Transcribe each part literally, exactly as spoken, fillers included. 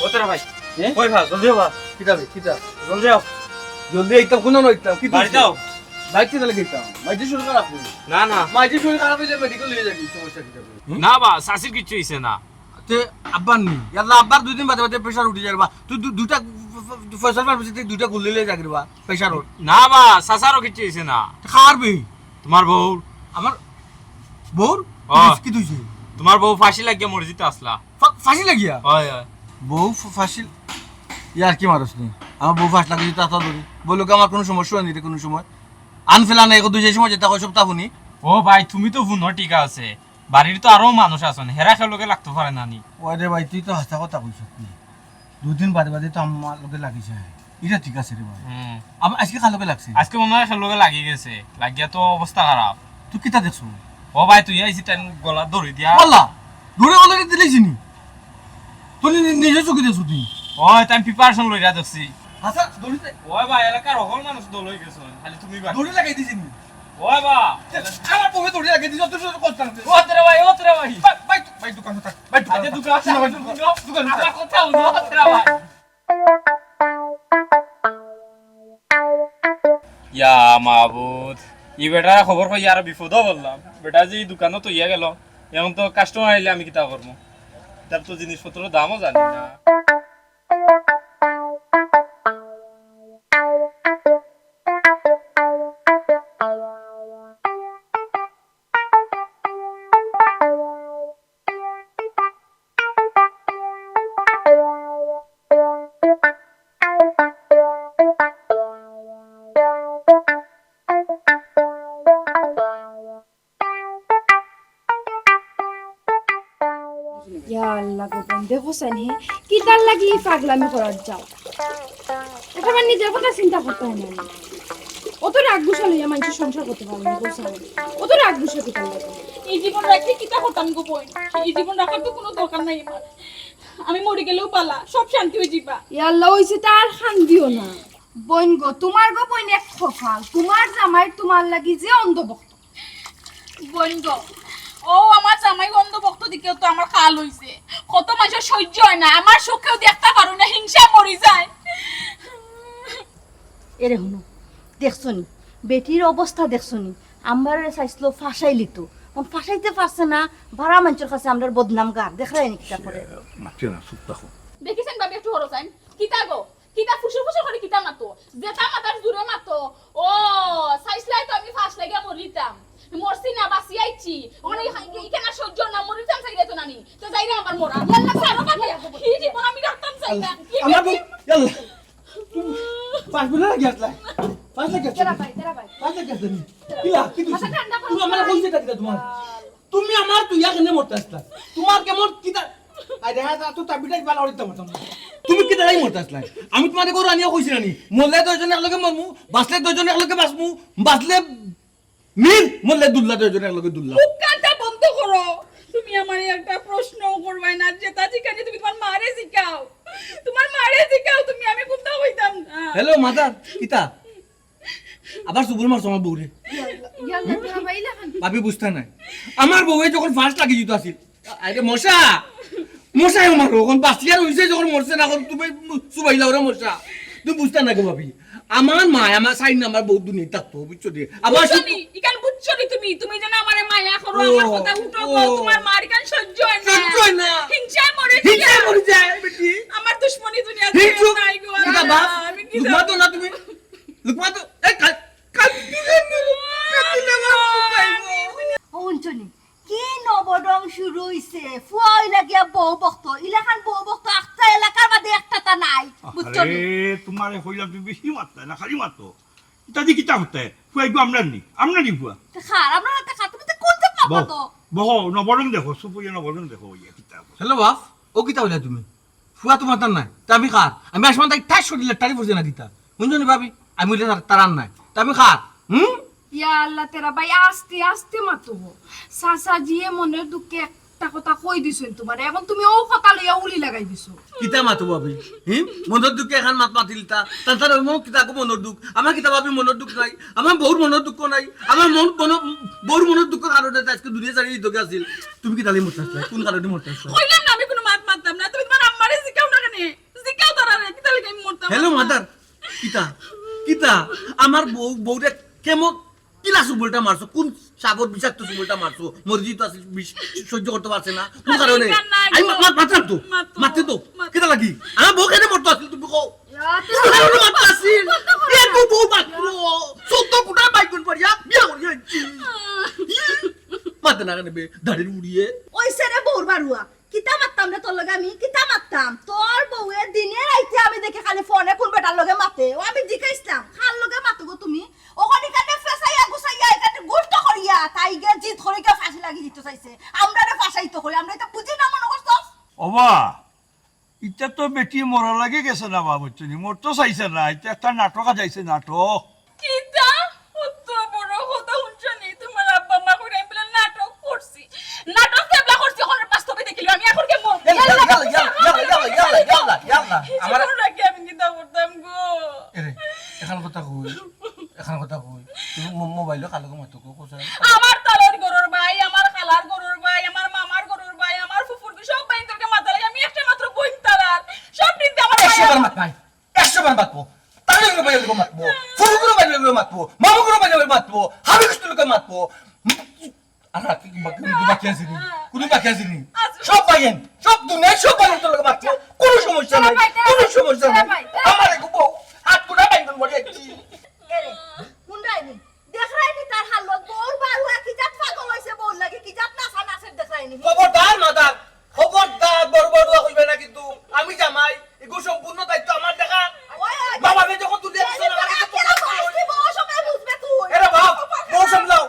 ও তেরা ভাই, হ্যাঁ? কই ভাই, জলদি আও ভাই। কিতা বে, কিতা? জলদি আও। জলদি আইতাম, কুনো না আইতাম, কি বাড়িত আও। বাইক কিতা লাগি আইতাম? মাইজি শরীর খারাপ নি? না, না। মাইজি শরীর খারাপ অইলে মেডিকেল লইয়া যাবি, সমস্যা কিতা? না বা, চাচির কিচ্ছু অইছে না। তে আব্বার নি? ইয়াল্লা, আব্বার দুই দিন বাদে বাদে প্রেশার উঠি যায় রে বা। তুই দু-, দুইটা ফ-, ফ-, ফয়সাল ফার্মেসিতে দুইটা গুলি লইয়া যা রে বা, প্রেশারর। না বা, চাচারও কিচ্ছু অইছে না। তে কার বে? তোমার বউর। আমার বউর? অ। কিতা অইছে? তোমার বউ ফাঁসি লাগিয়া মরি যিতা আছলা। ফা-, ফাঁসি লাগিয়া? অয়, অয়। বউ ফ-, ফাঁসি? ইয়ার্কি মারস নি? আমার বউ ফাঁস লাগি যিতা আছলা ধরি। বউর লগে আমার কুনো সমস্যা অয়নি রে কুনো সময়। আনফেলা নাই, দুই যে সময় যেতা কয় সবতা হুনি। ও ভাই, তুমি তো হুনো ঠিক আছে। বাড়ির তো আরো মানুষ আছইন, হেরা কেউর লগে লাগতো পারে না নি? ওই রে ভাই, তুই তো হাছা কথা কইছস নি। দুই দিন বাদে বাদে তো আমার লগে লাগিছে। ইটা ঠিক আছে রে ভাই। হুম। আম-, আইজকে কার লগে লাগছে? আইজকে মনে অয় কেউর লগে লাগি গেছে, লাগিয়া তো অবস্থা খারাপ। তুই কিতা দেখছস? ও ভাই, তুই আইছি তাই গলা ধরি দিয়া। আল্লাহ, ধরে already দিলিছি নি? তুই নি-, নি-, নিজে চোখে দেখছস তুই? ওই, তাই আমি preparation লইরা দেখছি। হাছা, ধরিতে? ওই ভাই, এলাকার হকল মানুষ দল অই গেছে, খালি তুমি বাকি। ধরে লাগাই দিছি নি? ওই বা। আমার বউয়ে ধরে লাগাই দিছে, অত সুন্দর কথা না। ও তেরা ভাই, ও তেরা ভাই। ভাই, ভাই, ভাই, দোকানো থাক। ভাই, দোকানো আচ্ছা, থাক। দোকানো থাক। দোকানো থাক। দোকানো থাক। আমার কথা হুনো, ও তেরা ভাই। ইয়া মাবুদ, ই বেটার খবর কই আরো বিপদো পড়লাম। বেটা যে ই দোকানো থইয়া গেল, এখন তো কাস্টমার আইলে আমি কিতা করমু? তার তো জিনিসপত্রর দামও জানি না। ইয়া আল্লাহ গো, বন্ধে হোসেন হে, কিতার লাগি ই পাগলামি করার যাও? এটা আমার নিজের কথা চিন্তা করতে হয় না। অত রাগ গুসা লইয়া মানুষের সংসার করতে পারে না, বুঝছো? অত রাগ গুসা কিতার লাগি? এই জীবন রাখতে কিতা করতাম গো বইন? এই জীবন রাখার তো কোনো দরকার নাই আমার। আমি মরি গেলেও বালা, সব শান্তি অই যিবা। ইয়া আল্লাহ, অইছে তার শান্তিও না। বইন গো, তোমার গো বইন এক কপাল, তোমার জামাই তোমার লাগি যে অন্ধভক্ত। বইন গো, ও আমার জামাই অন্ধভক্ত দেখিয়াউ তো আমার কাল অইছে। কত মানষর সইজ্য অয় না, আমার চউখেউ দেখতা পারো না, হিংসায় মরি যায়। এরে হুনো, দেখছো নি? বেটির অবস্থা দেখছো নি? আমরারে চাইছিল ফাঁসাইলিতো। অখন ফাঁসাইতে পারছে না, বারা মানষর কাছে আমরার বদনাম গার। দেখরায় নি কিতা করে? মাতিও না, চুপ থাকো। দেখিছেন ভাবি, একটু হরো চাইন। কিতা গো? কিতা ফুসুর ফুসুর করি কিতা মাতো? যেতা মাতার জুরে মাতো। ও, চাইছলায় তো আমি ফাঁস লাগিয়া মরিতাম। মরছি না, বাঁচি আইছি। অখন ই-, ই-, ইখান আর সইজ্য না, মরিতাম চাইলে তো নানি। তো যাইরা আমার মরা। ইয়াল্লা, ছাড়ো বাবা। ই জীবন আমি রাখতাম চাই না। আমার বউ, ইয়াল্লা। তুমি ফাঁস বলে রাখি আসলা। ফাঁস লাগি আসলা। তেরা ভাই, তেরা ভাই। ফাঁস লাগি আসলা নি? কিলা, কি কইছি? মাথা ঠান্ডা করো। তুমি আমার বলছি এটা কিতা তোমার? তুমি আমার তুই কেনে মরতে আসলা? তোমার কেমন কিতা? আরে হ্যাঁ, তা তো তাবিটাই বালা অইতে পারতাম না। তুমি কিতা তাই মরতে আসলা? আমি তোমারে গরু আনিয়া কইছি না নি? মরলে দুইজন একলগে মরমু, বাঁচলে দুইজন একলগে বাঁচমু, বাঁচলে মিল, মরলে দুল্লা দুইজন একলগে দুল্লা। মুখ কানটা বন্ধ করো। তুমি আমারে একটা প্রশ্নও করবায় না, যেতা জিকানি তুমি তোমার মারে জিকাও। তোমার মারে জিকাও তুমি, আমি কুন্তা কইতাম না। হ্যালো, মাদার, কিতা? আবার চুবুর মারছো আমার বউরে। ইয়াল্লা, ইয়াল্লা, তেরা ভাই, ইলাখান। ভাবি বুঝতা নায়। আমার বউয়ে যখন ফাঁস লাগি যিতো আছিল, আরে মশা, মশায় মারো, অখন বাঁচিয়া রইছে যখন মরছে না, অখন তুমি চুবাইলাও রে মশা। তুমি বুঝতা না গো ভাবি। আমার মায়, আমার চাইন না, আমার বউ দুনিয়াত থাকতো, বুঝছো নি? আবার বুঝছো নি? ইখান বুঝছো নি তুমি? তুমি যেন আমারে মায়া করো, ও, আমার কথা উঠো ও। গো, তোমার মার ইখান সইজ্য অয় না। সইজ্য অয় না। হিংসায় মরি যায়। হিংসায় মরি যায়, বেটি। আমার দুশমনি দুনিয়াত হিংসু। নাই গো, এটা বাপ। আমি কি লুকমা তো জানি? না তুমি। লুকমা তো, এই কাল, কাল কি জানি? কাল কি জানি? ও, হুনছো নি? কি নবরং শুরু অইছে? ফুয়া অইলা গিয়া বউ ভক্ত। ইলাখান বউ ভক্ত আখতা এলাকার মাঝে একটা তা নাই। বুঝছো নি? আরে, তোমারে কইলাম তুমি বেশি মাততায় না, খালি মাতো। ইতা দি কিতা করতে? ফুয়া এগু আমরার নি? আমরার নি ফুয়া? তে খার, আমরার হাতে খার, তুমি তো কোন যে পাপা বহ, তো? বহ, নবরং দেখো, সুপুইয়া নবরং দেখো, ইয়া কিতা করো? হ্যালো বাপ, ও কিতা অইলা তুমি? ফুয়া তোমার তার নাই, তে আমি খার। আমি আসমান তাই ঠাস করিলে টারি পড়ছে না কিতা? হুনছো নি ভাবি? আমি অইলে তার, তার আর নাই। তে আমি খার, হুম? ইয়া আল্লাহ, তেরা ভাই আস্তে আস্তে মাতো। চাচা জিয়ে মনের দুঃখে একটা কথা কই দিছইন তোমারে, এখন তুমি অউ কথা লইয়া উলি লাগাই দিছো। কিতা মাতো ভাবি? হুম? মনর দুঃখে এখান মাত মাতিলিতা। তান তার অমুক কিতা গো মনর দুঃখ? আমার কিতা ভাবি মনর দুঃখ নাই? আমার বউর মনর দুঃখ নাই? আমার মন, মন, বউর মনর দুঃখর কারণে তো আজকে দুনিয়া ছাড়ি দিতে আছিল। তুমি কিতা লাগি মরতে আসলা? কোন কারণে মরতে আসলা? কইলাম না আমি কোনো মাত মাততাম না। তুমি তোমার আম্মারে জিকাও না কেনে? হ্যালো মাদার, কিতা কিতা? আমার বউ, বউরে কেমন, কিলা চুমুলটা মারছো? কোন সাপর বিষাক্ত চুমুলটা মারছো? মরিজি তো আছে, বিষ সহ্য করতে পারছে না। কোন কারণে? কান্না আমি একদম। মা- মা- মাতলাম তো। মাতো, মাততে তো। মাতো। কিতা লাগি? আমার বউ কেন মরতো আছিল তুমি কও? ইয়া, কোন কারণে মারতো আছিল? কত কথা। এ বউ, বউ মাত্র চৌদ্দ ফুটা বাইগুন পড়িয়া বিয়া করিয়া আনছি। মাতে না কেন বে, দাড়ির উড়িয়ে? ওই সেরে বউর বারুয়া। কিতা মারতাম রে তোর লগে আমি? কিতা মারতাম? তোর বউয়ে দিনে রাইতে আমি দেখি খালি ফোনে কোন বেটার লগে মাতে। ও আমি জিকাইছলাম, "কার লগে মাতো গো তুমি?" ওখানে কানে ফেসাইয়া গুছাইয়া এখানে গুষ্ট করিয়া তাই গিয়া জিদ করি গিয়া ফাঁসি লাগি দিতে চাইছে। আমরারে ফাঁসাইতো করি, আমরা এটা বুঝি না মনে করছস? ওবা, ইটা তো বেটি মরা লাগি গেছে না বা, বুঝছো নি? মরতো চাইছে না, ইটা একটা নাটক আজাইছে, নাটক। কিতা? অত বড় কথা হুনছো নি? তোমার আব্বা মা কইরা আমি বলে নাটক করছি। নাটক তো এবলা করছি, এখন বাস্তবে দেখিলাম আমি এখন কেমন? ইয়াল্লা, ইয়াল্লা, ইয়াল্লা। আমার রাখি আমি কিতা করতাম গো? এরে, এখন কথা কই, এখন কথা কই। তুমি মো-, মোবাইলো কার লগে মাতো গো, কোথায়? আমার তালর ঘরর ভাই, আমার খালার ঘরর ভাই, আমার মামার ঘরর ভাই, আমার ফুফুর ভাই, সব ভাই তোকে মাথা লাগে। আমি একটা মাত্র বইন তালার। সব দিন আমার একশো বার মাত ভাই। একশো বার মাতবো। তাইলে ওগুলো বাইরে ওগুলো মাতবো। ফুলগুলো বাইরে ওগুলো মাতবো। মামুগুলো বাইরে ওগুলো মাতবো। হাবি কুস্তুলোকে মাতবো। আর কি বাকি, বাকি আছে নি? কোনো বাকি আছে নি? সব বাইন, সব দুনিয়ার সব বাইন তোর লগে মাতবো। কোনো সমস্যা নাই। কোনো সমস্যা নাই। আমার এক বউ, আট গুণা বাইন বলে একটি। এরে, হুনরায়নি? দেখরায়নি তার হালত? বউর বারুয়া কি জাত পাগল অইছে, বউর লাগি কি জাত নাচা নাচের দেখরায়নি? খবরদার মাদার, খবরদার, বড় বড় দোয়া কইবে না কিন্তু। আমি জামাই, এগু সম্পূর্ণ দায়িত্ব আমার দেখা। ওই, ওই, বাবা, আমি যখন তুলে দিছি, কেন আমার কাছে কেন বউ আসতে বউ সময় বুঝবে তুই? এরে বাপ, বউ সামলাও,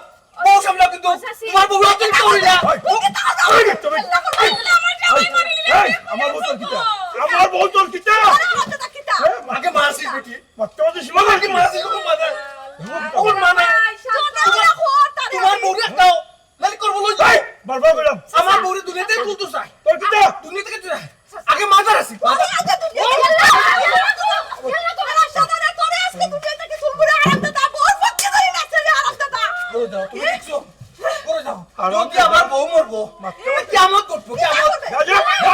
বউ সামলাও কিন্তু। আচ্ছা, সি- তোমার বউ অত করি না। ওই, ওই, তুমি- এই, আমার জামাই মারি নিলে এই, আমি আমার বউ তোর কিতা? আমার বউ তোর কিতা? আরে, আমার তো কিতা? এ, আগে মারছি বেটি। মারতে মারতে সীমা মারতে মারছি, ওর মা নাই। ওর মা নাই। তোমার বউরে একটাও নালি করবো লই যাই। বারবার কইলাম। আমার বউরে দুনিয়াতে তুলতে চাই। তোর কিতা? দুনিয়া থেকে তুই আয়। আগে মাদার আছি। করে যাও, তুমি দেখছো? করে যাও। আর যদি আমার বউ মরবো, কিয়ামত করবো, কিয়ামত। যা, যা, যা।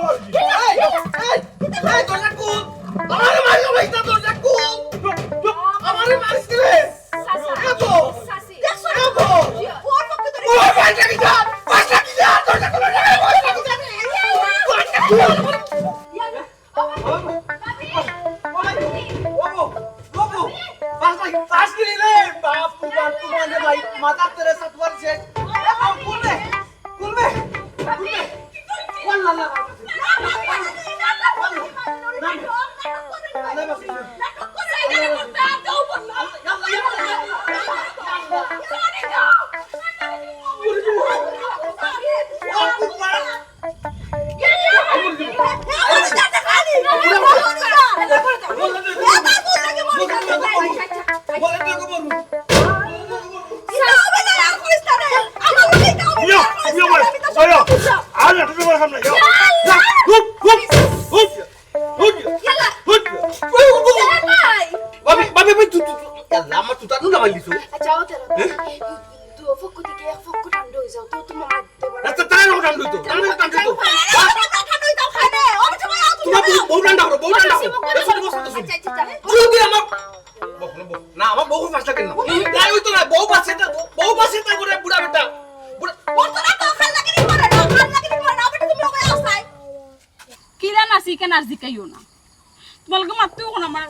এই, এই, এই, এই, দরজা খুল। আমারে মারিও ভাই, দরজা খুল। আমারে মারিস রে। চাচা, এ বউ। চাচি। এ বউ। ওর পক্ষে তো ও ভাই, দেখি যা। পাঁচ লাখ কি যা, দরজা খুলো না, পাঁচ লাখ কি যা। পাঁচ লাখ কি যা। ও বউ, ও বউ, ও বউ, পাঁচ লাখ, পাঁচ লাখ কি রে? বাপ, তোমার, তোমার রে ভাই, মাদার তেরেসা তোমার শেষ। এ বউ, খুলবে। খুলবে? খুলবে? ওয়াল্লাহ, না, না, না। ইয়া, ইয়া, ভাই, ভাই, আর না, তুমি আমার সামনে, ইয়া। ইয়া, হুপ, হুপ, হুপ, হুপ, হুপ। ভাবি, ভাবি, ভাবি, তুই, তুই, তুই, ইয়াল্লা, আমার তুই তার নুন লাগাই দিছো। আচ্ছা, ও তেরো। হ্যাঁ? দুই পক্ষ থেকে এক পক্ষ ঠান্ডা হয়ে যাও, তো তোমার মারতে পারো। আচ্ছা, তাই না, ঠান্ডা হইতো, তাই না, ঠান্ডা হইতো। তোমার বউ, বউ ঠান্ডা করো, বউ ঠান্ডা করো। আচ্ছা, আচ্ছা, আচ্ছা। যদি আমার, বউ, বউ, না, আমার বউ পাঁচ লাখ না। তাই হইতো না, বউ পাঁচ লাখ, বউ পাঁচ লাখ করে বুড়া বেটা। বুড়া। ওর তো না তো খাল লাগে নি করে না, খাল লাগে নি করে না, বেটা তুমি ওকে আসাই। কিলা নাচি কেন আর জিকাইও না। তোমার লগে মাততেও এখন আমার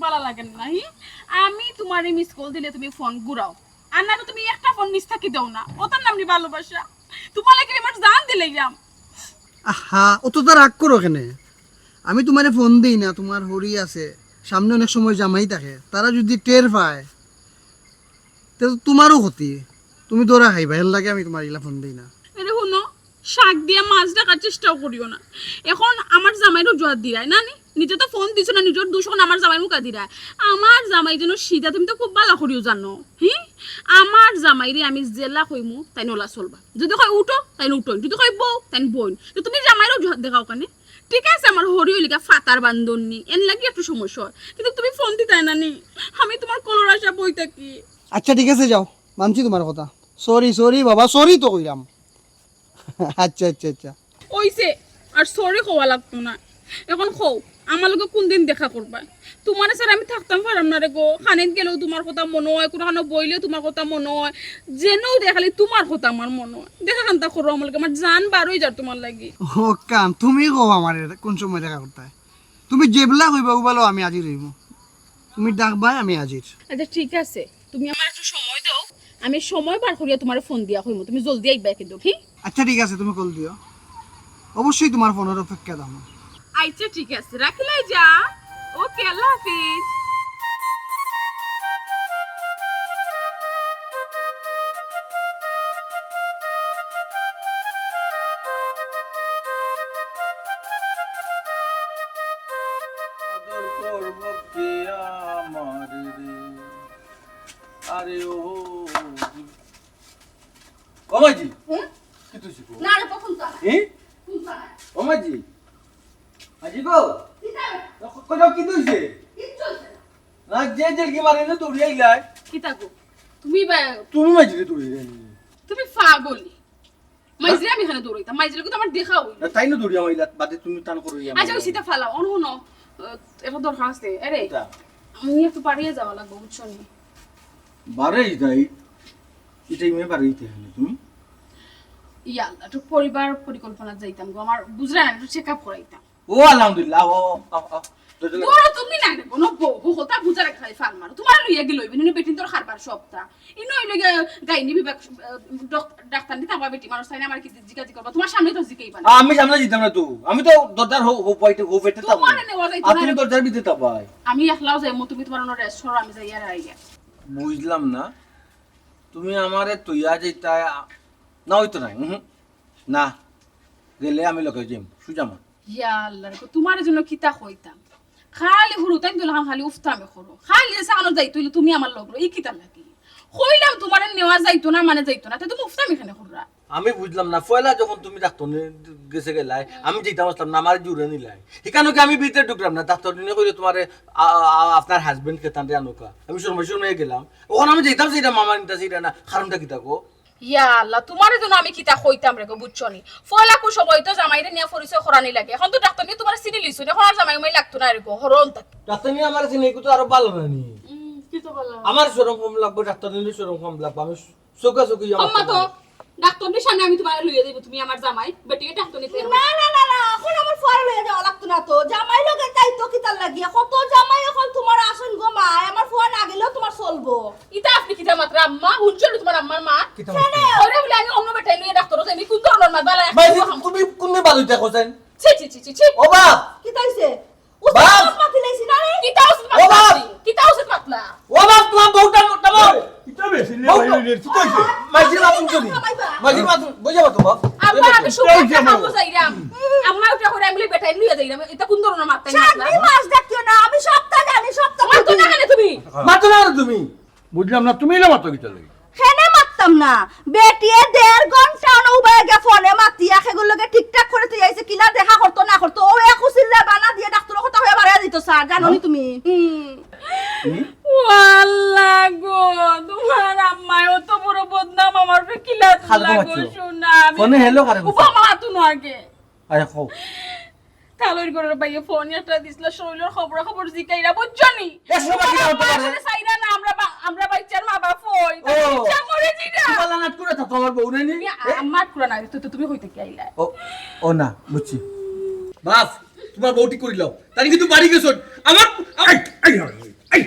ভালা লাগে না, হি? আমি তোমারে মিস কল দিলে তুমি ফোন ঘুরাও, আর না তো তুমি একটা ফোন মিস থাকি দাও না। ওটার নাম নি ভালোবাসা? তোমার লাগি আমার জান দিলাইলাম। আহা, অত তো রাগ করো কেনে? আমি তোমারে ফোন দেই না, তোমার হরি আছে, সামনে অনেক সময় জামাই থাকে, তারা যদি টের পায়, তে তো তোমারও ক্ষতি, তুমি ধরা খাইবা, এর লাগি আমি তোমার ইলা ফোন দেই না। আরে হুনো, শাক দিয়া মাছ ঢাকার চেষ্টাও করিও না। এখন আমার জামাইরও জুয়ার দিরায় না নি? নিজে তো ফোন দিছো না, নিজর দোষ এখন আমার জামাইর মুখা দিরায়। আমার জামাই যেন সিধা, তুমি তো খুব ভালা করিও জানো। হি? আমার জামাইরে আমি যেলা কইমু, তাইন ওলা চলবা। যদি কয় উঠো, তাইন উঠইন। যদি কয় বউ, তাইন বইন। তো তুমি জামাইরও জুয়ার দেখাও কেনে? ঠিক আছে, আমার হরি অইলিকা ফাতার বান্দর নি, এর লাগি একটু সমস্যা হয়, কিন্তু তুমি ফোন দিতায় না নি, আমি তোমার কলর আশা বই থাকি। আচ্ছা, ঠিক আছে, যাও, মানছি তোমার কথা। সরি, সরি বাবা, সরি তো কইলাম। আচ্ছা, আচ্ছা, আচ্ছা। অইছে, আর সরি কওয়া লাগতো না। এখন কও, আমার লগে কোন দিন দেখা করবায়? তুমারে ছাড়া আমি থাকতাম পারতাম না রে গো। খানিত গেলেও তুমার কথা মনো অয়, কুনুখানো বইলেও তুমার কথা মনো অয়, যেনও দেখাইলে তুমার কথা আমার মনো অয়। দেখা খান্তা করো আমার লগে, আমার জান বার অই যার তুমার লাগি। ও কাম, তুমি কও আমারে কোন সময় দেখা করতায়? তুমি যেবলা কইবা, অউ বালাউ আমি হাজির অইমু। তুমি ডাকবায়, আমি হাজির। আচ্ছা, ঠিক আছে, তুমি আমারে একটু সময় দেও, আমি সময় বার করিয়া তুমারে ফোন দিয়া কইমু, তুমি জলদি আইবায় কিন্তু, ঠিক? আচ্ছা, ঠিক আছে, তুমি কল দিও, অবশ্যই তুমার ফোনর অপেক্ষাত থাকমু। আচ্ছা, ঠিক আছে, রাখিলাই যা। ওকে, আল্লাহ হাফিজ। আদর করব কে আমার রে? আরে ও, ও মাইজি, হুম? কিতা অইছে গো? না রে, কখন তো না। এ? কোন তো না? ও মাইজি, মাইজি গো, কিতা? কই যাও, কিতা অইছে? কিচ্ছু অইছে না। না, যে জেলকি মারে না দৌড়িয়া আইলায়। কিতা গো? তুমি বা- তুমি মাইজিরে দৌড়িয়া আইলায়। তুমি পাগল। মাইজিরে আমি এখানে দৌড়াইতাম, মাইজিরে তো আমার দেখা অইল। না, তাই না দৌড়িয়া আইলা, বাদে তুমি টান করো ইয়া আচ্ছা, মারো। ওই সিটা ফালাও, অন হুনো, আহ, একটা দরকার আছে। আরে, কিতা? আমি একটু বাড়িয়ে যাওয়া লাগবো, বুঝছো নি? বাড়ি যাই? ইটা ইমে বাড়ি যাইতে হলে তুমি? ইয়া আল্লাহ, একটু পরিবার পরিকল্পনা যাইতাম গো, আমার বুঝরা না, একটু চেক আপ করাইতাম। ও আলহামদুলিল্লাহ, ও, ও, ও, ও, তো, তো, বড় তুমি না রে, কোনো বউ, বউ কথা বুঝার খালি ফাল মারো। তুমার লইয়া গেল, ইবনে বেটিন তোর খারবার সপ্তাহ। ইনো অইলো গিয়া গাইনি বিভাগ, আহ, ডক-, ডাক্তার নি থাকবা বেটি মানুষ, তাই না? আমার কি জিজ্ঞাসা করবা? তুমার সামনে তো জিকাইবা না। আমি সামনে দিতাম না তো। আমি তো দরজার হো-, হো-, বাইটে, হো-, বেটে তাম। তুমারে নেওয়া যাইতো আর না তুমি রে। দরজার ভিতরে তাবায়। আমি একলাও যাইমু, তুমি তুমার অন্য রেস্ট করো, আমি যাইয়া আইয়া। বুঝলাম না। তুমি আমারে তইয়া যাইতায়, আ-, না অইতো নায়। উহু। না। গেলে আমি লগে যাইমু, সুজা মা। ইয়া আল্লাহ রে, তুমার জন্য কিতা কইতাম? খালি হুরুতাইন দুলাখান খালি উফতামি করো। খালি যে সামনে যাইতো অইলে তুমি আমার লগ লও, ই কিতা লাগি? কইলাম তুমারে নেওয়া যাইতো না, মানে যাইতো না, তে তুমি উফতামি কেনে কররা? আমি বুঝলাম না, পয়লা যখন তুমি ডাক্তার নির গেছে গেলায়, আমি যাইতাম আছলাম না, আমারে জুরে নিলায়। হিকানো কি আমি ভিতরে ঢুকলাম না, ডাক্তার নিয়ে কইলে তুমারে, আ, আ, আ, আপনার হাজবেন্ড কে তানরে আনোকা। আমি শরমে শরমে গেলাম। অখন আমি যাইতাম চাইরাম, আমার নিতা চাইরা না, কারণটা কিতা গো? ইয়া আল্লাহ, তুমারে জন্য আমি কিতা কইতাম রে গো, বুঝছো নি? পয়লা কু সময় তো জামাইরে নিয়া পরিচয় করানি লাগে। অখন তো ডাক্তার নিয়ে তুমারে চিনি লিছইন, অখন আর জামাই উমাই লাগতো না রে গো, হরণ থাকি। ডাক্তার নিয়ে আমারে চিনি, একটু আরো ভালা না নি? হুম, কি তো ভালা? আমার শরম কম লাগবো, ডাক্তার নিয়ে শরম কম লাগবো। আমি চোখে চোখে আমার আম্মা তো কথা। ডাক্তার নিয়ে সামনে আমি তুমারে লইয়া যাইবো, তুমি আমার জামাই, বেটি ডাক্তার নিতে না, না, না, না, অখন আমার ফুয়ারে লইয়া যাওয়া লাগতো না তো। জামাই লগে যাইতো কিতার লাগিয়া? কত জামাই অখন তুমার আছইন গো মা, আমার ফুয়া না গেলেও তুমার চলবো। ইতা আপনি কিতা মাতরা আম্মা? হুনছো নি তুমার আম্মার মা? কিতা মাতরা? ওরে বলে আমি অন্য বেটাই লইয়া ডাক্তার অই, আমি কোন ধরনের মা? বালা ভাই, তুমি কোন বালুইটা কোথায়? ছি, ছি, ছি, ছি, ছি। ও বাপ! কিতা অইছে? বাপ! উচিত মাতি লাইছি না রে? কিতা উচিত ও বাপ! মাতলা? কিতা উচিত মাতলা? ও বাপ, তুমার বউটা মোটা বউ। ইটা বেশি নে বউ ভাই, তো- নে, কিতা অইছে? মাঝির মাতুন তো নি। মাঝির মাতুন, বুঝা মাতো বাপ। আব্বা, আমি এই সব যে কথা আমার- বুঝাইরাম। আম্মা উঠে করে আমি বেটাই লইয়া যাইরাম। ইতা কোন ধরনের মাতলা? চাকরি মাছ দেখিও না, আমি সবটা জানি, সবটা মাতো না কেনে তুমি? মাতো না কেনে তুমি? বুঝলাম না, তুমি না মাতো কিতা লাগি? কেনে মাততাম না? বেটিয়ে দেড় ঘন্টা অনো উবায় গিয়া ফোনে মাতিয়া, হেগুর লগে ঠিকঠাক করে তুই আইছে, কিলা দেখা করতো না করতো, ও এক উচিত রে বানা দিয়া ডাক্তারর কথা হইয়া বাড়াইয়া দিত স্যার, জানো নি তুমি? হুম। হুম? ও আল্লাহ গো, তুমার আম্মায় অত বড় বদনাম আমার উপরে কিলা খালি দিলা গো, মাতছো। শোনা, আমি ফোনে হ্যালো কারে উবা মাতুন আগে। আরে, কও। কালইর ঘরর ভাইয়ে ফোন একটা দিছলা, শরীলর খবরা খবর জিকাইরা, বুঝছো নি? এ, শোনা, কি খবর তোমার? আসলে চাইরা না, আমরা বা-, আমরা বাইচ্চার মা বাপ অই, তা ও। ইচ্ছা করে জিরা। তোমার লানাত করে তো তোমার বউ নাই নি? ইয়া, এ? আমার করে না, তো, তো তুমি কইতে কি আইলা? ও, ও না, বুঝছি। বাপ, তোমার বউ ঠিক করিলাও। তাই কিন্তু বাড়ি গেছো। আমার, এই, এই, এই, এই।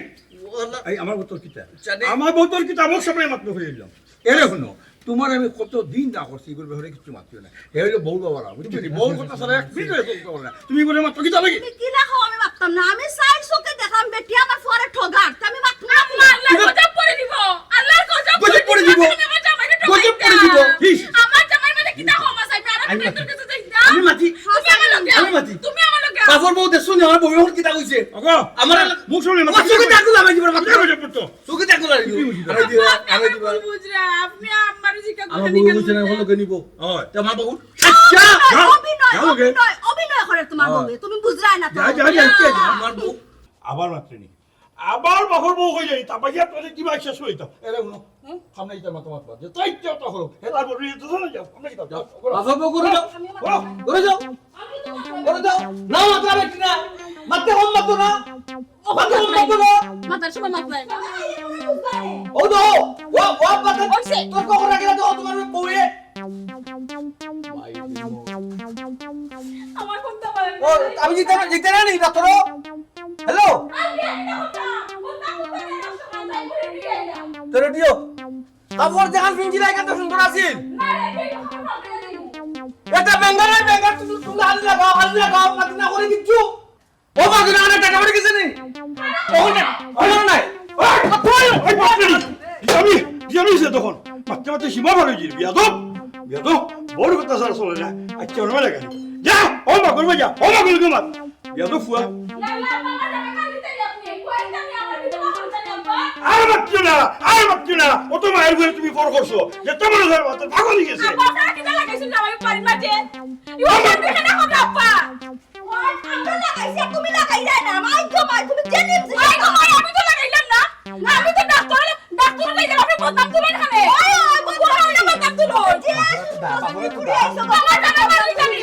ও আল্লাহ। এই, আমার বউতর কিতা? জানে। আমার বউতর কিতা? আমার সামনে মাত্র হয়ে গেলাম। এরে হুনো, তুমার আমি কত দিন না করছি, ইগুর ব্যাপারে কিচ্ছু মাতিও না। হে অইলো বউর বাবারা, বুঝছো নি? বউর কথা ছাড়া এক মিনিট চলতে পারে না। তুমি ইগুরে মাত্র কিতা লাগি? তুমি কিলা কও আমি মাততাম না? আমি চাইর চোখে দেখলাম বেটি আমার ফুয়ারে ঠগার, তে আমি মাততাম না। আল্লাহর গজব পড়ি দিব, আল্লাহর গজব গজব পড়ি দিব। তুমি আমার জামাইরে ঠগাইতা। গজব পড়ি দিব। ইস। আমার জামাই মানে কিতা কম আছে? আমি আরো আমি মাতি। কাছে যাইতা। আমি মাতি। তুমি আমার লগে। আমি মাতি। তুমি আমার লগে। বাপর বউ দেখছো নি আমার বউ অখন কিতা কইছে? ওগো, আমার মুখ সামনে আমার মাতি। চোখে দেখো, আমি দিবার মাত্র। কিতা কইছে পুত্র? চোখে দেখো না, কি বুঝি? আমি দিবা, আমি দিবা। বুঝরা, আপনি আমারে জিজ্ঞাসা আমার করলেন বউ কেন কইছে না, বুঝরা? অখন লগে নিব। হয়। তে আমার বউ। আচ্ছা। অভিনয়, যাও, অভিনয়, যাও, ওকে। অভিনয়, অভিনয় করে তোমার হ্যাঁ। বউয়ে। তুমি বুঝরায় না তো। যা, যা, যা, যা, যা, আমার বউ। আবার মাতরে নি। আবার বাপর বউ কই যাই, তা বাইয়া তোরে কি ভাই শেষ হইতো? এরে হুনো, হুম? সামনে ইতার মাথা মাত বাদ। যে তাই তো তা হলো। হে তারপর রে তো চলে যাও, সামনে ইতার যাও। করো। বাপর বউ করে যাও। করো। করে যাও। আমি তো ওরে দাও। না, মাতরা বেটি না। মাততে কম মাতো না। মাততে কম মাতো না। মাতার সময় মাতলাই। ও দাও। ও, ও, মাততে অইছে। তোর কখন রাখে না তো তোমার বউয়ে। আমার ফোনটা পারেন ও, আমি জিতে না, জিতে না নি, ডাক্তার। হ্যালো? তো রেডিও। কাপড় দেখান ফিঞ্জিরা এখানে সুন্দর আছিল। এটা বেঙ্গাল, বেঙ্গাল তুমি, তুমি হাল লাগাও, হাল লাগাও, মাত না করে কিচ্ছু। ও মা, তুমি আমার টাকা পড়ে গেছে নি? ও না, ও না, নাই। ওই, ওই, ওই, বাপ রে। আমি, আমি সে তখন। মারতে মারতে সীমা পার হয়ে যাবে। বিয়াদব, বিয়াদব, বড় কথা সারা চলে না। আচ্ছা, ওর বেলা কেন? যা, ও মা, করবে যা, ও মা, করবে মা। বিয়াদব ফুয়া। আর মারছো না, আর মারছো না। অত মায়ের ঘরে তুমি পর করছো। যে তোমার ঘরে মাত্র পাগল হয়ে গেছে। আব্বা, আপনারা কিতা লাগাইছেন জামাই বাড়ির মাঝে? ইউ বাবা! আপনি কেন কথা আব্বা? ওই, আমরা লাগাইছি, আর তুমি লাগাই যায় না। মাই গো মাই, তুমি জেনে আই গো মাই, আমি তো লাগাইলাম না। না, আমি তো ডাক্তার, ডাক্তার লাগে গেলাম, আপনি বদনাম তুলেন এখানে। ওই, ওই, বদনাম, বদনাম তুলো। যে সুস্থ সুস্থ ঘুরে আইছো, বাবা, বাবা, বাবা,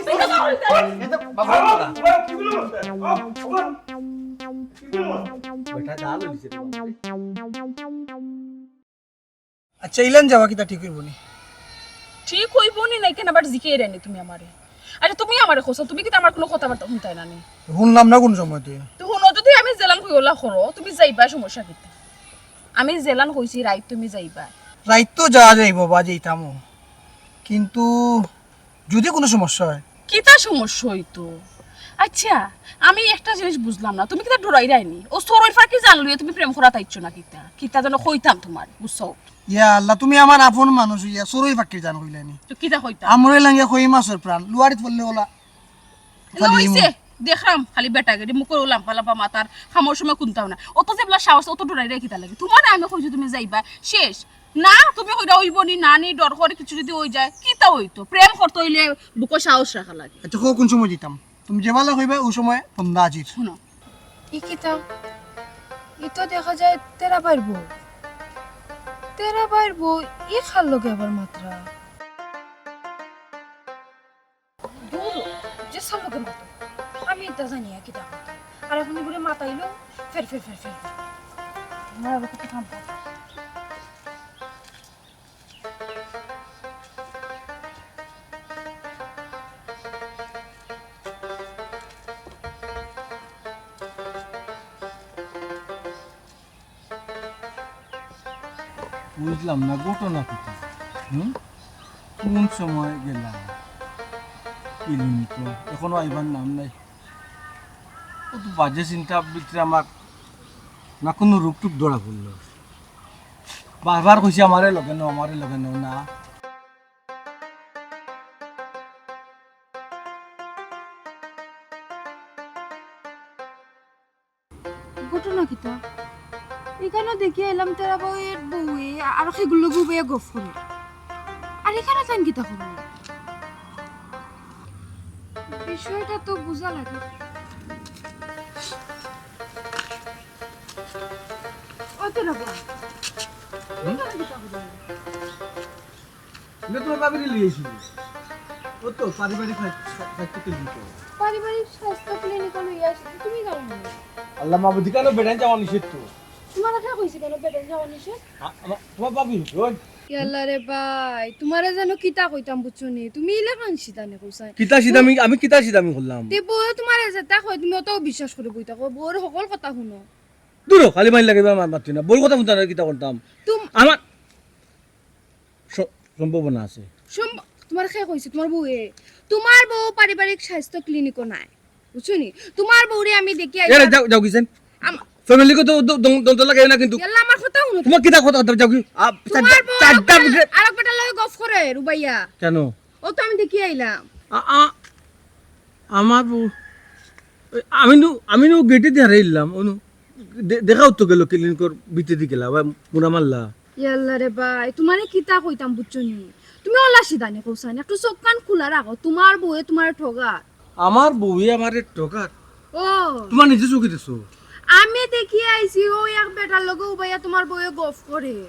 বাবা, বাবা। এটা বাবা, বাবা। বাবা, কি বলে বলছে? বাবা, বাবা, কি বলে বলছে? বেটা ডাল হইছে রে বাবা। আচ্ছা, ইলান যাওয়া কিতা ঠিক হইব নি? ঠিক হইব নি না, কেন আবার জিকে এরানি তুমি আমারে? আরে তুমি আমারে কইছো, তুমি কিতা আমার কোনো কথাবার্তা শুনতায় না নি? শুনলাম না কোন সময় তুই? তো শুনো, যদি আমি জেলান কই ওলা করো, তুমি যাইবা, সমস্যা কিতা? আমি জেলান কইছি, রাইত তুমি যাইবা। রাইত তো যাওয়া যাইব বা, যাইতামও, কিন্তু যদি কোনো সমস্যা হয়? কিতা সমস্যা হইতো? আচ্ছা, আমি একটা জিনিস বুঝলাম না, তুমি কিতা ডরাইরায় নি? ও চড়ুই পাখি জান লইয়া তুমি প্রেম করাত আইছো না কিতা? কিতা যেন কইতাম তোমার, বুঝছো? ইয়া আল্লাহ, তুমি আমার আপন মানুষ হইয়া চড়ুই পাখির জান কইলায় নি। তো কিতা কইতাম? আমরে লাগে কই মাছর প্রাণ, লুয়ারিত পড়লে ওলা। না খালি হইছে, মুখ। দেখলাম খালি বেটা গেড়ি মুখর লাম্বা লাম্বা মাতার, কামর সময় কুনতাও না। অত যেবলা সাহস, অত ডরাইরায় কিতা লাগি? তোমারে আমি কইছি তুমি যাইবা, শেষ। না, তুমি কইরা অইব নি, না নি, ডর করে কিছু যদি অই যায়, কিতা অইতো? প্রেম করতে অইলে বুকো সাহস রাখা লাগে। আচ্ছা, কও কোন সময় দিতাম? তুমি যেবালা কইবা, ওই সময় বন্দা হাজির। শুনো, ই কিতা? ই তো দেখা যায় তেরা বাইর বউ। তেরা বাইর বউ, ই কার লগে আবার মাতরা? দূর, যে সার লগে মাতো। আমি ইতা জানি না কিতা করতে। আর এখন ঘুরে মাতাইলো, ফের, ফের, ফের, ফের। আমার আবার কত কাম। বুঝলাম না ঘটনা কিতা। হুম? কোন সময় গেলা? কি নিমিত্ত? এখনো আইবার নাম নাই। ও তো বাজে চিন্তা ভিতরে আমার না কোনো রোগ টোগ ধরা পড়লো। বারবার কইছি আমারে লগে নেও, আমারে লগে নেও না। ঘটনা কিতা? এখানো দেখি আইলাম তেরা বউয়ের বউয়ে আর সেগুলো লগে বইয়া গফ করে। আর এখানো তাইন কিতা করবো? বিষয়টা তো বুঝা লাগে। ও তেরা বউ, এখানো কিতা করবো? এটা তোমার ভাবিরে লইয়া আইছি। ও তো পারিবারিক স্বাস্থ্য, স্বাস্থ্য ক্লিনিক। পারিবারিক স্বাস্থ্য ক্লিনিক লইয়া আইছি, তুমি জানো না? আল্লাহ মাবুদ, কেন বেটাইন যাওয়া নিষেধ তো? তোমার কথা কইছি কেন বেটাইন যাওয়া নিষেধ? আ-, আমার, তোমার ভাবি, ওই। ইয়াল্লা রে ভাই, তোমারে যেন কিতা কইতাম বুঝছো নি? তুমি ইলা কান সিদানি কইছাই। কিতা সিদামি, আমি কিতা সিদামি করলাম? তে বউ তোমারে যেতা কয়, তুমি অত বিশ্বাস করে বই থাকো, বউর সকল কথা শুনো। দূর হ, খালি মাইর লাগাইবা, আমার মাতি না। বউর কথা শুনতে না, কিতা করতাম? তুম- আমার স-, সম্ভাবনা আছে। সম্ভ-, তোমার কে কইছে? তোমার বউয়ে? তোমার বউ পারিবারিক স্বাস্থ্য ক্লিনিকও নাই, বুঝছো নি? তোমার বউরে আমি দেখি এ, আইলাম। যাও, যাও, গেছেন। আম- ফ্যামিলি কত দ-, দ-, দ্বন্দ্ব লাগাইও না কিন্তু। ইয়াল্লা, আমার কথা শুনো। তোমার কিতা কথা, কথা, যাও কি? আ, তোমার চারটা, বউ চারটা আরেক বেটার লগে গফ করে, রুবাইয়া। কেন? ও তো আমি দেখি আইলাম। আ, আ, আমার বউ, ওই আমি নু, আমি নু গেটে দিয়ে হারাইলাম, অনু। দে-, দেখাও তো গেল ক্লিনিকর ভিতরে দি গেলা, বা মুড়া মারলা। ইয়াল্লা রে ভাই, তোমারে কিতা কইতাম বুঝছো নি? তুমি অলা সিদানি কইছানি, একটু চোখ কান খোলা রাখো, তোমার বউয়ে তোমারে ঠগার। আমার বউয়ে আমারে ঠগার? ও। তোমার নিজে চোখে দেখছো? আমি দেখি আইছি, ও এক বেটার লগে উবাইয়া তোমার বউয়ে গফ করে।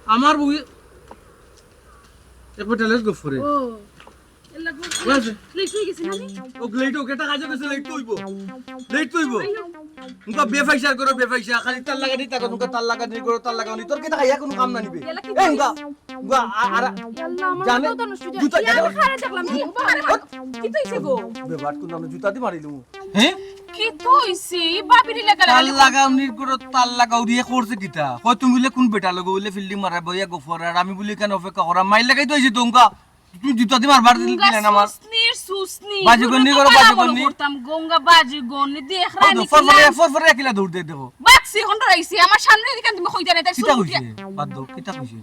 আমার বউয়ে এক বেটার লগে গফ করে? ও। লেট অই গেছে না নি? ও লেট হোক, এটা কাজে গেছে, লেট তো অইবো। লেট তো অইবো। আইও। উনকা বেফাইসার করো, বেফাইসা। খালি তার লাগানি তাকো, উনকা তার লাগানি করো, তার লাগানি। তোর কিতা খাইয়া কুনু কাম না নিবে। এলা কি এই উনকা, উনকা, আ-, আর, ইয়াল্লা, আমার জানে, মাথা তো নষ্ট অই যায়। জুতা, ইয়াল্লা, জুতা। খারে দেখলাম, কি? বাবা রে বাবা, কিতা অইছে গো? বেবাট কুনু আমি জুতা দি মারিলু। হ্যাঁ? কিতা অইছে? বাবির লাগা তার লাগানি। লাগানির করো, তার লাগাও দিয়ে করছে কিতা? কয় তুমি বুলে কুন বেটা লগে বুলে ফিল্ডিং মারা বইয়া গফর, আর আমি বুলে কেন অপেক্ষা করা? মাইর লাগাই তো অইছে তো উনকা। তুমি জুতা দি মারবার দিলে না আমার। সুসনির সুসনি। বাজুগন্ডি করো, বাজুগন্ডি। করতাম গঙ্গা বাজুগন্ডি দেখ ও, রানী ফর ফরে, কিলা। ফর ফরে কিলা দৌড় দিয়ে দেবো। বাক্সি হন্ডর আইছে, আমার সামনে দিকে তুমি কইতা না, তাই কিতা সুসনি। কইছে? বাদ দাও, কিতা কইছে?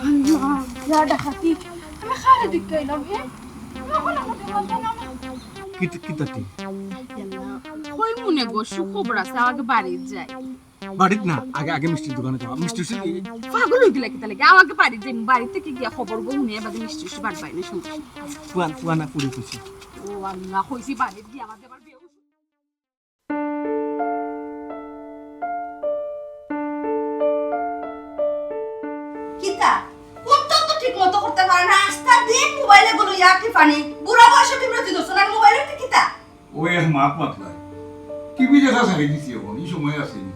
আল্লাহ, ইয়া ডাকাতি। আমি খারে দিকে এলাম, হে? কিতা, কিতা তি? কই মনে গো, সুখবর আছে, আগে বাড়ি যাই। বাড়িত না, আগে, আগে মিষ্টির দোকানে যাও। মিষ্টি, মিষ্টি। পাগল অই গেলা কিতা লাগি? আমাকে বাড়ি যাই, বাড়ি থেকে গিয়া খবর গো হুনে বাদে মিষ্টি, মিষ্টি বাড়ি বাইনে সমস্যা। ফুয়ান, ফুয়ানা পুরি খুশি। ও আল্লাহ, কইছি বাড়ি গিয়া বাদে আবার বেহুশ। কিতা? কুন্তা তো ঠিক মতো করতা পারে না, আস্তা দিন মোবাইলে গুলো ইয়া কি ফানি। বুড়া বয়সে বিমরতি ধরছো না, মোবাইলে কিতা? ওই এক মাত মাতলাই। টিভি দেখা ছাড়ি দিছি অখন, ই সময় আছে নি।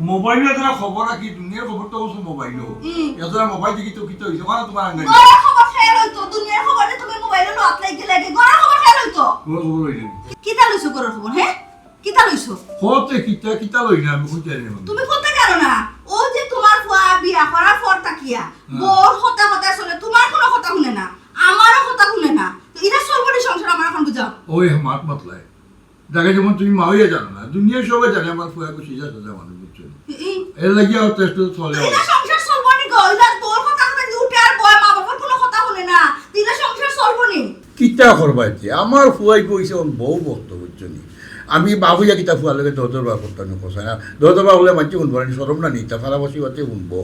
মোবাইলো এতরা খবর রাখি, দুনিয়ার খবর তো অবশ্য মোবাইলো। হুম। এতরা মোবাইল দেখি তো কিতা অইছে, ওখানে তোমার আঙ্গাই। ঘরর খবর খেয়াল অইতো, দুনিয়ার খবর যে তুমি মোবাইলো লো আতলাই গেলে আগে, ঘরর খবর খেয়াল অইতো। ঘরর খবর অইলে। কিতা লইছো ঘরর খবর, হ্যাঁ? কিতা লইছো? কতে কিতা, কিতা লই না, আমি কইতে পারি না। তুমি কতে জানো না? ও যে তোমার ফুয়া বিয়া করার পর থাকিয়া, হ্যাঁ। বউর কথা কথা শুনে, তোমার কোনো কথা শুনে না, আমারও কথা শুনে না। তো এটা চলবো নি সংসার, আমার এখন বুঝাও। ওই মাত মাতলাই। জায়গা যেমন তুমি মা হইয়া জানো না, দুনিয়ার সবাই জানে আমার ফুয়া খুশি যা সাজা মানুষ, বুঝছো নি? ই, ই। এর লাগি আর তো একটু চলে। এটা সংসার চলবো নি গো, এটা বউর কথা কথা উঠে আর বয়, মা বাবার কোনো কথা শুনে না। এটা সংসার চলবো নি? কিতা করবা এতে? আমার ফুয়াই কইছে, ওর বউ ভক্ত, বুঝছো নি? আমি বাবুয়া কিতা ফুয়ার লগে দর দরবার করতাম না, কষায় না। দর দরবার হলে মানছি শুনবো, আমি শরম না নিতা, ফারাবাসি বাতে শুনবো,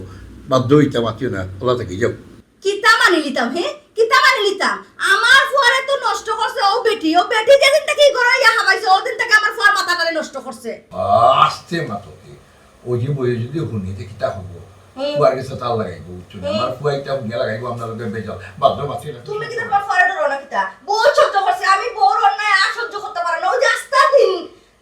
বাধ্য হইতাম, মাতিও না, ওলা থাকি যাও। কিতা মানি লিতাম, হে? কিতা মানি লিতাম? আমার ফুয়ারে তো নষ্ট করছে ও বেটি, ও বেটি যেদিন থেকে এই ঘরে ইয়া হাবাইছে, ওদিন থেকে আমার ফুয়ার মাথাটারে নষ্ট করছে। আস্তে মাতো। ওই যে বইয়ে যদি হুনি, তে কিতা হবো? হুম। ফুয়ার গেছে তার লাগাইবো, বুঝছো নি? হুম। আমার ফুয়া ইটা হুনিয়া লাগাইবো, আমরা লোকে বেজাল। বাধ্য মাছি না। তুমি কিতা তোমার ফুয়ারে ডরো না কিতা? বউ সহ্য করছে, আমি বউর অন্যায় আর সহ্য করতে পারি না। ওই যে আস্তা দিন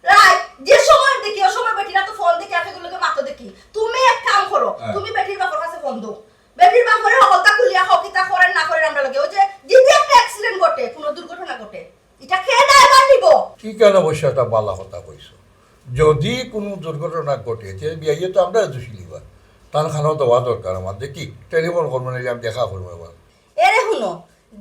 রাত যে সময় দেখি, ওই সময় বেটিরা তো ফোন দেখি, আর সেগুলোকে মাত্র দেখি। তুমি এক কাম করো, হ্যাঁ। তুমি বেটির বাপর কাছে ফোন দাও। বেটির বাপরে হকলতা খুলিয়া কও, কিতা করের না করের আমরা লগে। ওই যে যদি একটা অ্যাক্সিডেন্ট ঘটে, কোনো দুর্ঘটনা ঘটে, ইটা কে দায়ভার নিবো? কি কেন অবশ্য একটা বালা কথা কইছো। যদি কোনো দুর্ঘটনা ঘটে, তে বিয়াইয়ে তো আমরা দোষী লিবা। তান খানো দেওয়া দরকার আমার। দেখি, টেলিফোন করবো, নাইলে আমি দেখা করবো আবার। এরে হুনো,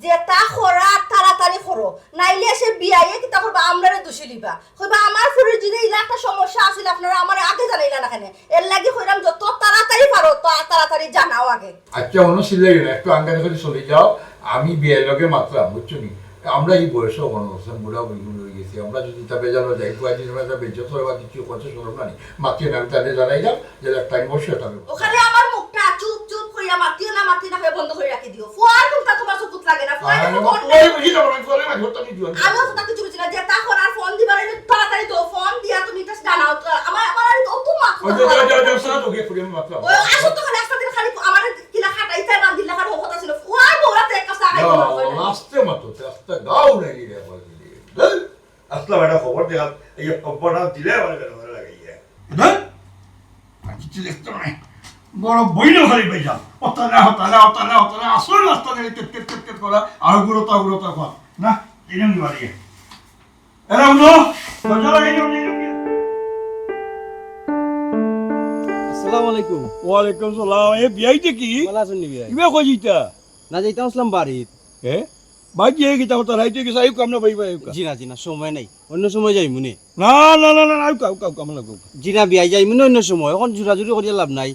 যেটা করার তাড়াতাড়ি করো, নাইলে সে বিয়াইয়ে কিতা করবা, আমরারে দোষী লিবা। কইবা, "আমার ফুরির যদি ইলা একটা সমস্যা আছিল, আপনারা আমারে আগে জানাইলা না কেনে?" এর লাগি কইরাম, যত তাড়াতাড়ি পারো, তা-, তাড়াতাড়ি জানাও আগে। আচ্ছা, অনো সিলাই না, একটু আঙ্গারে করে চলে যাও, আমি বিয়াইর লগে মাতলাম, বুঝছো নি? আমরা এই বয়সে মনে করছেন, বুড়া বুড়ি হয়ে গেছি, আমরা যদি তা বেজানো যাই, কয়েকদিন আমরা তা বেজ্জত হয় বা কিছু করছে, শরম না নি। মাতিয়ে না, আমি তাদের জানাইলাম, যে এক টাইম বসে তাদের। ওখানে আমার মুখটা চুপ চুপ করিয়া মাতিও না, মাতি না হয়ে বন্ধ করে রাখি দিও। ফুয়ার কোনটা তোমার চকুত লাগে না, ফুয়ার আরে কোনো বাবা, ঘর ফুয়ারে নাই। বুঝি যাবো না, ফুয়ারে মাঝে হতো আমি জুয়ান। আমিও তো তাকে চুপ ছিল, যেটা করার ফোন দিবার, আমি তাড়াতাড়ি তো ফোন দিয়া তুমি এটা জানাও তো। আমার, আমার আর তো অত মাথা ওই যে, ব্যথা। যাও, যাও, যাও, সারা তো গিয়ে ফুরিয়ে মাতলাম। ওই আসো তো খালি আস্তে দিন খালি আমার কিলা খাটাই চাই, বাদ দিলা খালি কথা ছিল। ফুয়ার বউরা তো এক কাজ লাগাই না, দিল না, না। আস্তে মাতো, আস্তে গাও নাই রে, বল দিলি। ধুর। আসলাম একটা খবর দেখাত, এই খবরটা দিলে আমার বেটা ধরে লাগাইয়া। ধুর, আর কিছু দেখতে নাই। বড় বইনও খালি পাইলাম। অতালা, অতালা, অতালা, অতালা, আসল রাস্তা দিয়ে টেট, টেট, টেট, টেট করা, আর উগ্রতা, উগ্রতা কর। না, এই জন্য বাড়ি। এরা উঠো, দরজা লাগাই দাও, এই জন্য। আসসালামু আলাইকুম। ওয়ালাইকুম সালাম। এ, বিয়াই দেখি। ভালা আছইন নি বিয়াই? ইবা কই যিতা? না, যাইতাম আসলাম বাড়িত। এ? বাড়িত গিয়া কিতা করতা? রাইত অই গেছে, আউক্কা, আমরা বাড়ি, বাড়ি আউক্কা। জি না, জি না, সময় নাই, অন্য সময় যাইমুনে। না, না, না, না, আউক্কা, আউক্কা, আউক্কা, আমরা আউক্কা। জি না, বিয়াই যাইমুনে অন্য সময়, অখন জুরাজুরি করিয়া লাভ নাই।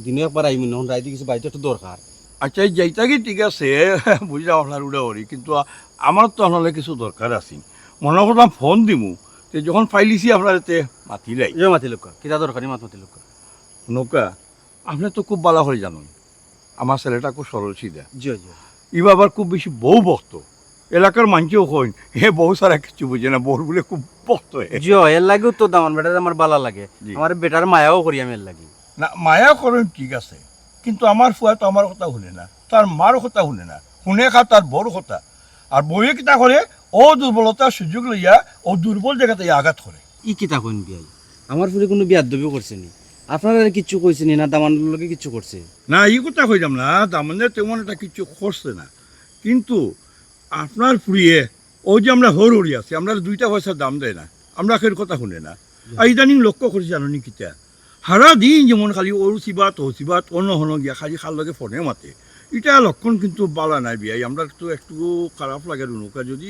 দিনো একবার আইমুনে, অখন রাইত অই গেছে, বাড়িত একটু দরকার। আচ্ছা, এই যাইতা কি ঠিক আছে, বুঝলাম আপনার উড়াউড়ি, কিন্তু আ-, আমার তো আপনারে কিছু দরকার আছে। মনে করলাম ফোন দিমু, তে যখন পাইলিছি আপনারে তে মাতিলাই। জি, মাতিলাউক্কা, কিতা দরকারি মাত মাতিলাউক্কা। নৌকা, আপনে তো খুব ভালা করি জানইন, আমার ছেলেটা খুব সরল সিধা। জি, জি। ইবা আবার খুব বেশি বউ ভক্ত। এলাকার মানষেও কইন, "হে বউ ছাড়া কিচ্ছু বুঝে না, বউর বুলে খুব ভক্ত হে।" জি, এর লাগিউ তো দামান বেটারে আমার ভালা লাগে। জি। আমার বেটার মায়াও করি আমি এর লাগি। না, মায়া করইন ঠিক আছে, কিন্তু আমার ফুয়া তো আমার কথা হুনে না, তার মার কথা হুনে না, হুনে খা তার বউর কথা। আর বউয়ে কিতা করে, অউ দুর্বলতার সুযোগ লইয়া অউ দুর্বল জাগাত আইয়া আঘাত করে। ই কিতা কইন বিয়াই? আমার ফুড়ি কুনু বেয়াদবি করছে নি? আপনারারে কিচ্ছু কইছে নি, না দামান্দর লগে কিচ্ছু করছে? না, ই কথা কইরাম না, দামান্দে তেমন একটা কিচ্ছু করছে না, কিন্তু আপনার ফুড়িয়ে, অউ যে আমরা হউর হউরি আছি, আমরারে দুইটা পয়সার দাম দেয় না, আমরার কথা হুনে না। আর ইদানিং লক্ষ্য করছি, জানো নি কিতা, হারা দিন যেমন খালি অউ সিবাত, অউ সিবাত, অনো হনো গিয়া খালি কার লগে ফোনে মাতে। ইটা লক্ষণ কিন্তু বালা নায় বিয়াই, আমরার তো একটু খারাপ লাগে হুনুক্কা। যদি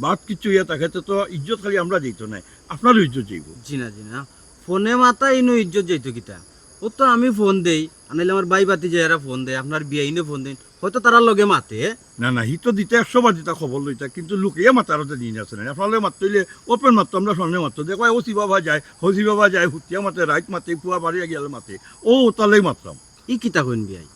বাদ কিচ্ছু ইয়া থাকে, তে তো ইজ্জত খালি আমরার যাইতো নায়, আপনারও ইজ্জত যাইবো। জি না, জি না, ফোনে মাতা ইনো ইজ্জত যাইতো কিতা? অউ তো আমি ফোন দেই, আর নাইলে আমার ভাই ভাতিজাইরা ফোন দেয়, আপনার বিয়াইনে ফোন দেইন, হয়তো তারার লগে মাতে। না, না, হি তো দিতা একশো বার দিতা খবর লইতা, কিন্তু লুকাইয়া মাতার তো দিন আছে না। আপনার লগে মাততে অইলে open মাততো, আমরার সামনে মাততো। দেখো, অউ সিবায় যায়, হউ সিবায় যায়, হুতিয়া মাতে, রাইত মাতে, পুয়া বাড়ি গিয়ালে মাতে। অউ তার লাগি মাতরাম। ই কিতা কইন বিয়াই?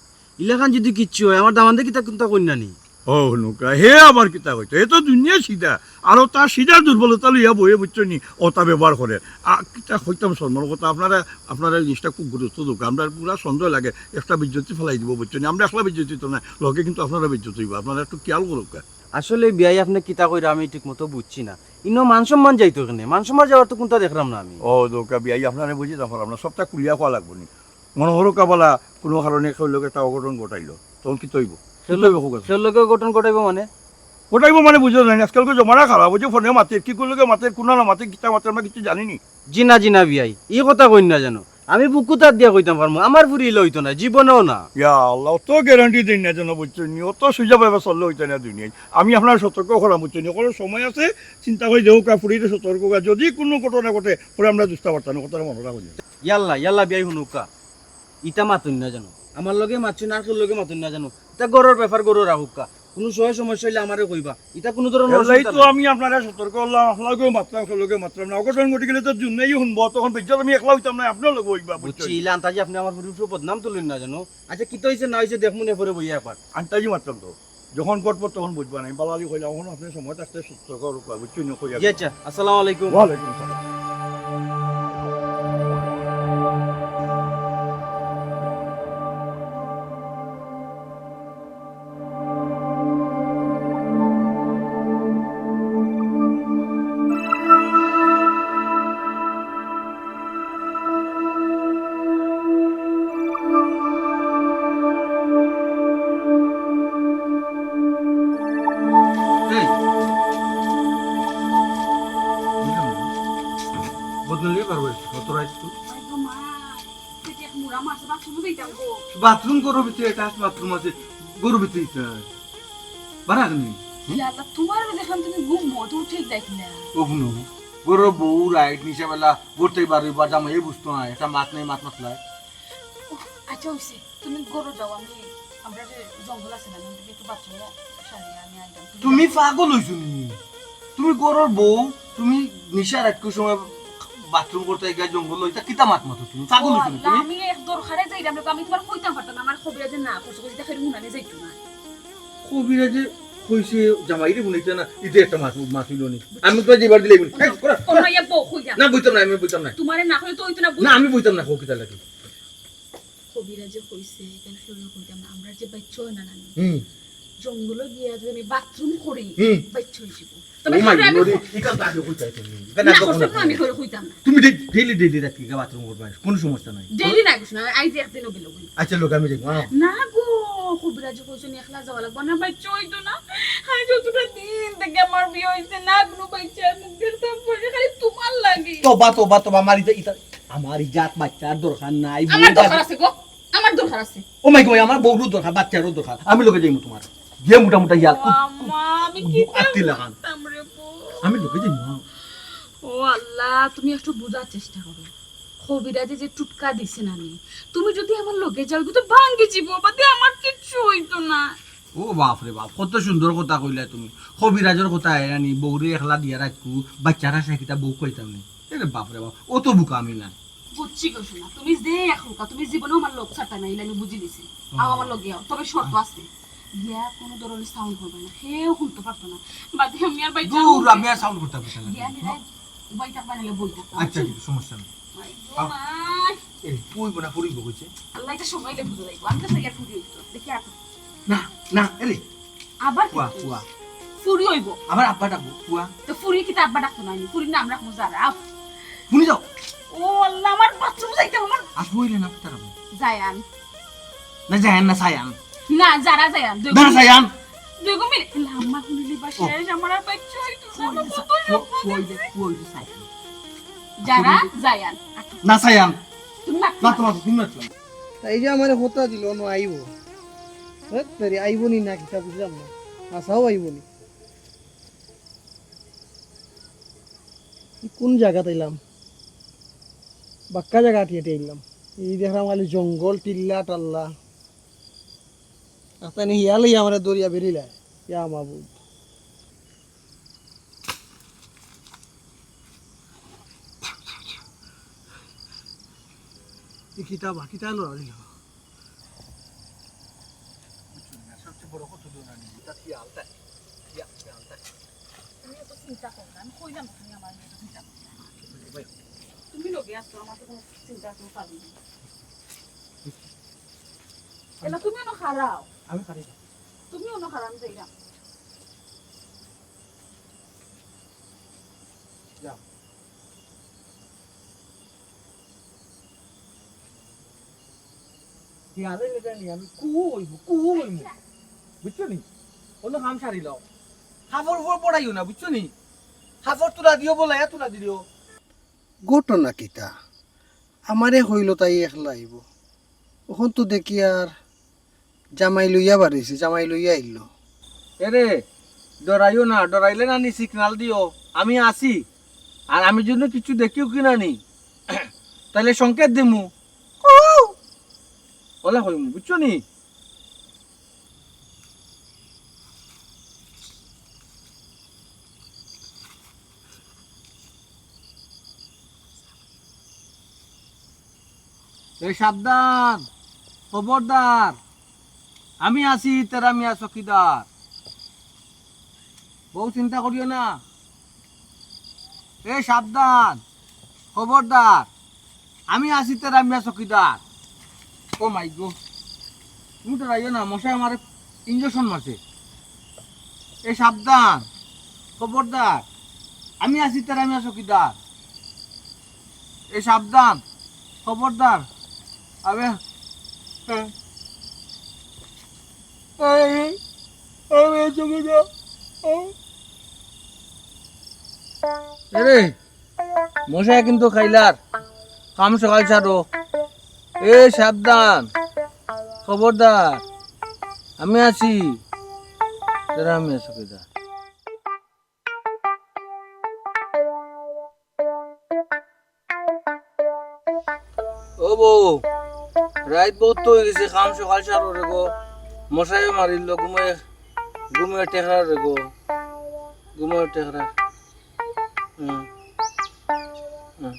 ইলাখান যদি কিচ্ছু অয়, আমার দামান্দে কিতা কুন্তা কইন না নি? অউ হুনুক্কা, হে আবার কিতা কইতো? হে তো দুনিয়া সিধা। আর অউ তার সিধা দুর্বলতা লইয়া বউয়ে, বুঝছো নি, অতা ব্যবহার করে। আর কিতা কইতাম শরমর কথা, আপনারা, আপনারা জিনিসটা খুব গুরুত্ব দেউক্কা। আমরার পুরা সন্দেহ লাগে, একটা বেইজ্জতি ফালাই দিবো, বুঝছো নি? আমরা একলা বেইজ্জতি তো নায়, লগে কিন্তু আপনারও বেইজ্জতি অইবো। আপনারা একটু খেয়াল করউক্কা। আসলে বিয়াই আপনে কিতা কইরা আমি ঠিক মতো বুঝছি না। ইনো মান সম্মান যাইতো কেনে? মান সম্মান যাওয়ার তো কুন্তা দেখরাম না আমি। অউ দেখউক্কা বিয়াই, আপনারে বুঝাইতাম পাররাম না, সবটা খুলিয়া কওয়া লাগবো নি। মনো করউক্কা বালা কুনু কারণে কেউর লগে একটা অঘটন ঘটাইলো, তখন কিতা অইবো? কিতা অইবো কউক্কা? কেউর লগে অঘটন ঘটাইবো মানে? ঘটাইবো মানে বুঝো না, আজকালকার জমানা খারাপ, অউ যে ফোনে মাতে, কিগুর লগে মাতে, কুনানো মাতে, কিতা মাতে, আমরা কিচ্ছু জানি নি। জি না, জি না বিয়াই, ই কথা কইন না জানো। আমি বুকু তাত দিয়া কইতাম পারমু, আমার ফুড়ি ইলা অইতো না, জীবনেও না। ইয়া আল্লাহ, অত গ্যারান্টি দেইন না জানো, বুঝছো নি? অত সুজা ভাবে চললে অইতো না দুনিয়াত। আমি আপনারে সতর্ক করাম, বুঝছো নি? অখনো সময় আছে, চিন্তা করি দেখউক্কা, ফুড়িরে সতর্ক করা। যদি কুনু ঘটনা ঘটে, পরে আমরা বুঝতাম পারতাম না, কথাটা মনো রাখো। ইয়াল্লা, ইয়াল্লা বিয়াই হুনুক্কা। ইতা মাতইন না জানো। আমার লগে মাতছইন, আর কেউর লগে মাতইন না জানো। ইতা ঘরর ব্যাপার ঘরো রাখউক্কা। কুনু সময় সমস্যা অইলে আমারে কইবা। ইতা কুনু ধরনর অসুবিধা নাই। আমি আপনারে সতর্ক করলাম, আপনার লগেও মাতরাম, কেউর লগে মাতরাম না। অঘটন ঘটি গেলে তো দুনিয়ায় হুনবো, তখন বেইজ্জত আমি একলা অইতাম না, আপনার লগে অইবা, বুঝছি। বুঝছো? ইলা আন্তাজি আপনে আমার ফুড়ির উপরে বদনাম তুলইন না জানো। আচ্ছা, কিতা অইছে না অইছে দেখমু নে পরে বইয়া একবার। আন্তাজি মাতরাম তো। যখন ঘটবো তখন বুঝবা না। আমি বালা করি কইলাম, অখন আপনে সময় থাকতে সতর্ক করউক্কা, বুঝছো নি? কইয়া জি আচ্ছা, আসসালামু আলাইকুম। ওয়ালাইকুম আসসালাম। এই, বদনালি পারবে, কত রাইত তো? আরে গো মা, পেটে এক মুড়া মারছে, বাথরুমে যাইতাম গো। বাথরুম ঘরর ভিতরে, attach বাথরুম আছে, ঘরর ভিতরে ইতা। বারা কেনে? ইয়া আল্লাহ, তুমার দেখলাম তুমি ঘুমো, তুমি ঠিক যাইতে না। ও বুনু, ঘরর বউ রাইত নিশা বেলা ঘর থাকি বার অইবা, জামাইয়ে বুঝতো না, একটা মাত নাই, মাত মাতলায়। ও, আচ্ছা অইছে, তুমি ঘরো যাও, আমি, আমরার যে জঙ্গল আছে না, আমি একটু বাথরুমে সারিয়া আমি আইতাম। তুমি তুমি যাও। পাগল অইছো নি? তুমি ঘরর বউ, তুমি নিশা রাইতকুর সময় বাথরুম করতে গিয়া জঙ্গল অইতা কিতা মাত মাতো তুমি? পাগল ও অইছো নি আল্লাহ, তুমি? আমি এক দরকারে যাইরাম, আমি তুমারে কইতাম পারতাম না, আমার কবিরাজে না করছে, কইছে, "দেখো, রুহুন আনে যাইতো না।" কবিরাজে কইছে জামাইরে বুনাইতা না, ইতে একটা মাত, মাত অইলো নি। আমি তুমারে যেবার দিলে বুনি। এই, করো, করো। না, ইয়া বউ, কইলাম। না, বইতাম না, আমি বইতাম না। তুমারে না কইলে তো অইতো না, বউ। না, আমি বইতাম না, কও কিতা লাগে। কবিরাজে কইছে, কেনে কেউরে কইতাম না, আমরার যে বাইচ্চা অয় না নানি, হুম। জঙ্গলো গিয়া যদি আমি বাথরুম করি, হুম। বাইচ্চা অইযিবো। তবে ও মাই, খারাপ নরি, অইবো। ইখান তো আগে কইতায় তুমি। ইখান না, আগে কইতাম না। আমি করে কইতাম না। তুমি ডে-, ডেইলি, ডেইলি রাইত গিয়া বাথরুম করবা, কুনু সমস্যা নাই। ডেইলি না, কইছ না, আইজ একদিনও গেল কই। আচ্ছা, লোক আমি যাইমু, আও। না গো, কবিরাজে কইছে নি একলা যাওয়া লাগবো না, বাইচ্চা অইতো না। আইজ অতটা দিন থাকি আমার বিয়া অইছে না, কুনু বাইচ্চার মুখ দেখতাম পারি, খালি তুমার লাগি। তবা, তবা, তবা, আমার ইতা, ইতা, আমার ইজাত বাইচ্চার দরকার নাই, আমার দরকার আছে গো। আমার দরকার আছে। ও মাই গো, আমার বউরও দরকার, বাইচ্চারও দরকার। আমি লগে যাইমু তুমার। যে মোটা মোটা ইয়াল, ও আম্মা, আমি কি বুক আত্তি লাগান। করতাম রে বউ? আমি লগে যাইমু। ও আল্লাহ, তুমি একটু বুঝার চেষ্টা করো। কবিরাজে যে টুটকা দিছে না নি, তুমি যদি আমার লগে যাও, তো ভাঙ্গি যিবো, বাদে আমার কিচ্ছু অইতো না। ও বাপ রে বাপ, কত সুন্দর কথা কইলা তুমি। কবিরাজর কথা আয় না নি, বউরে একলা দিয়া রাখবো, বাইচ্চারা সে কিতা বউ কইতাম নি। এরে বাপ রে বাপ, অত বুকা আমি না। বুঝছি গো সোনা, তুমি যে এক হুকা, তুমি জীবনেও আমার লগ ছাড়তা না, ইলা আমি বুঝি নিছি। হুম। আও আমার লগে আও, তবে শর্ত আছে। গিয়া কোনো ধরনের সাউন্ড করবে না, কেউ হুনতে পারতো না। বাদে আমি আর বাইচ্চা দূর, আমি আর সাউন্ড করতাম না। গিয়া নিলে উবাই থাকবা, নিলে বই থাকবা। আচ্ছা, বুঝছো? ঠিক আছে, সমস্যা নাই। মাই গো, আও। মাই। এই, তুই বোনা পড়িব কইছে? আল্লাহ, এটা সময় হইলে বুঝে যাইবো। আমি তো সাইয়া ফুরি হইতো। দেখি আর। না, না, এরে। আবার কি? ওয়া, ওয়া। ফুরি অইবো। আমার আব্বা ডাকবো, ফুয়া। তো ফুরি কিতা আব্বা ডাকতো নানি? ফুরির নাম রাখমু জারা। আও। হুনি যাও। ও আল্লাহ, আমার বাচ্চা বুঝাইতে আমার। আপু অইলে না, তারা বল। জায়ান। না, জায়ান না, সায়ান। না, জারা জায়ান। দুই না, গুণ সায়ান। দুই গুণ মিলে। আল্লাহ, আম্মা হুনিলি বা ও। শেষ, আমার আর বাচ্চা অইতো না, ফুয়া আমার অইলে কত সা-, শখ ফুয়া অইলে, দেখছি। ফুয়া অইলে সায়ান। জারা জায়ান। না, সায়ান। তুমি মাত না, না। তোমার তুমি মাত না। তাই যে আমারে কথা দিল, অনো আইবো। হেৎ তেরি, আইবো নি না কিতা বুঝলাম না। আশাও আইবো নি। ই কোন জাগাত আইলাম? বাক্কা জাগা আটি আটি আইলাম। এই দেখলাম খালি জঙ্গল, টিল্লা টাল্লা। আস্তা নি হিয়ালে আমারে দরিয়া বেরিলা। ইয়া মাবুদ। ই কিতা বা, কিতা লড়া দিল? বুঝছো না, সবচেয়ে বড় কথা হলো না, এটা কি আলতা? কি আ-, কি আলতা? তুমি এত চিন্তা করো না, আমি কইলাম না তুমি আমার নিয়ে এত চিন্তা করো না। ভাই। তুমি লগে আছো, আমার তো কোনো চিন্তা কোনো কারণ নেই। এলা তুমি অনো খাড়াও। আমি খাড়াই না। তুমি অনো খাড়াও, আমি যাইলাম। যাও। ইয়ারে লেগে নি আমি কু অইবো, কু অইবো। বুঝছো নি? অনো কাম সারি লও। কাপড় উপর পড়াইও না, বুঝছো নি? কাপড় তুলা দিও, বলাইয়া তুলা দিও। ঘটনা কিতা? আমারে কইলো তাই একলা আইবো। অখন তো দেখি আর জামাই লইয়া বারইছে, জামাই লইয়া আইলো। এরে, ডরাইও না, ডরাইলে নানি signal দিও, আমি আছি। আর আমি যদি কিছু দেখিও কি নানি, তাইলে সংকেত দিমু। অলা কইমু, বুঝছো নি? এই সাবধান, খবরদার, আমি আছি তেরা মিয়া চকিদার। বউ চিন্তা করিও না। এই সাবধান, খবরদার, আমি আছি তেরা মিয়া চকিদার। ও মাই গো, তুমি ডরাইও না, মশায় আমার injection মারছে। এই সাবধান, খবরদার, আমি আছি তেরা মিয়া চকিদার। এই সাবধান, খবরদার। আবে, এই, এই, এই, চকিদার। এরে, মশায় কিন্তু খাইলার, কাম সকাল ছাড়ো। এ সাবধান, খবরদার, আমি আছি, তেরা মিয়া চকিদার। ও বউ, রাইত বউত তো অইগেছে, কাম সকাল ছাড়ো রে গো। মশায় মারিল, ঘুমে, ঘুমে টেকরা রে গো, ঘুমে টেকরা। হুম। হুম।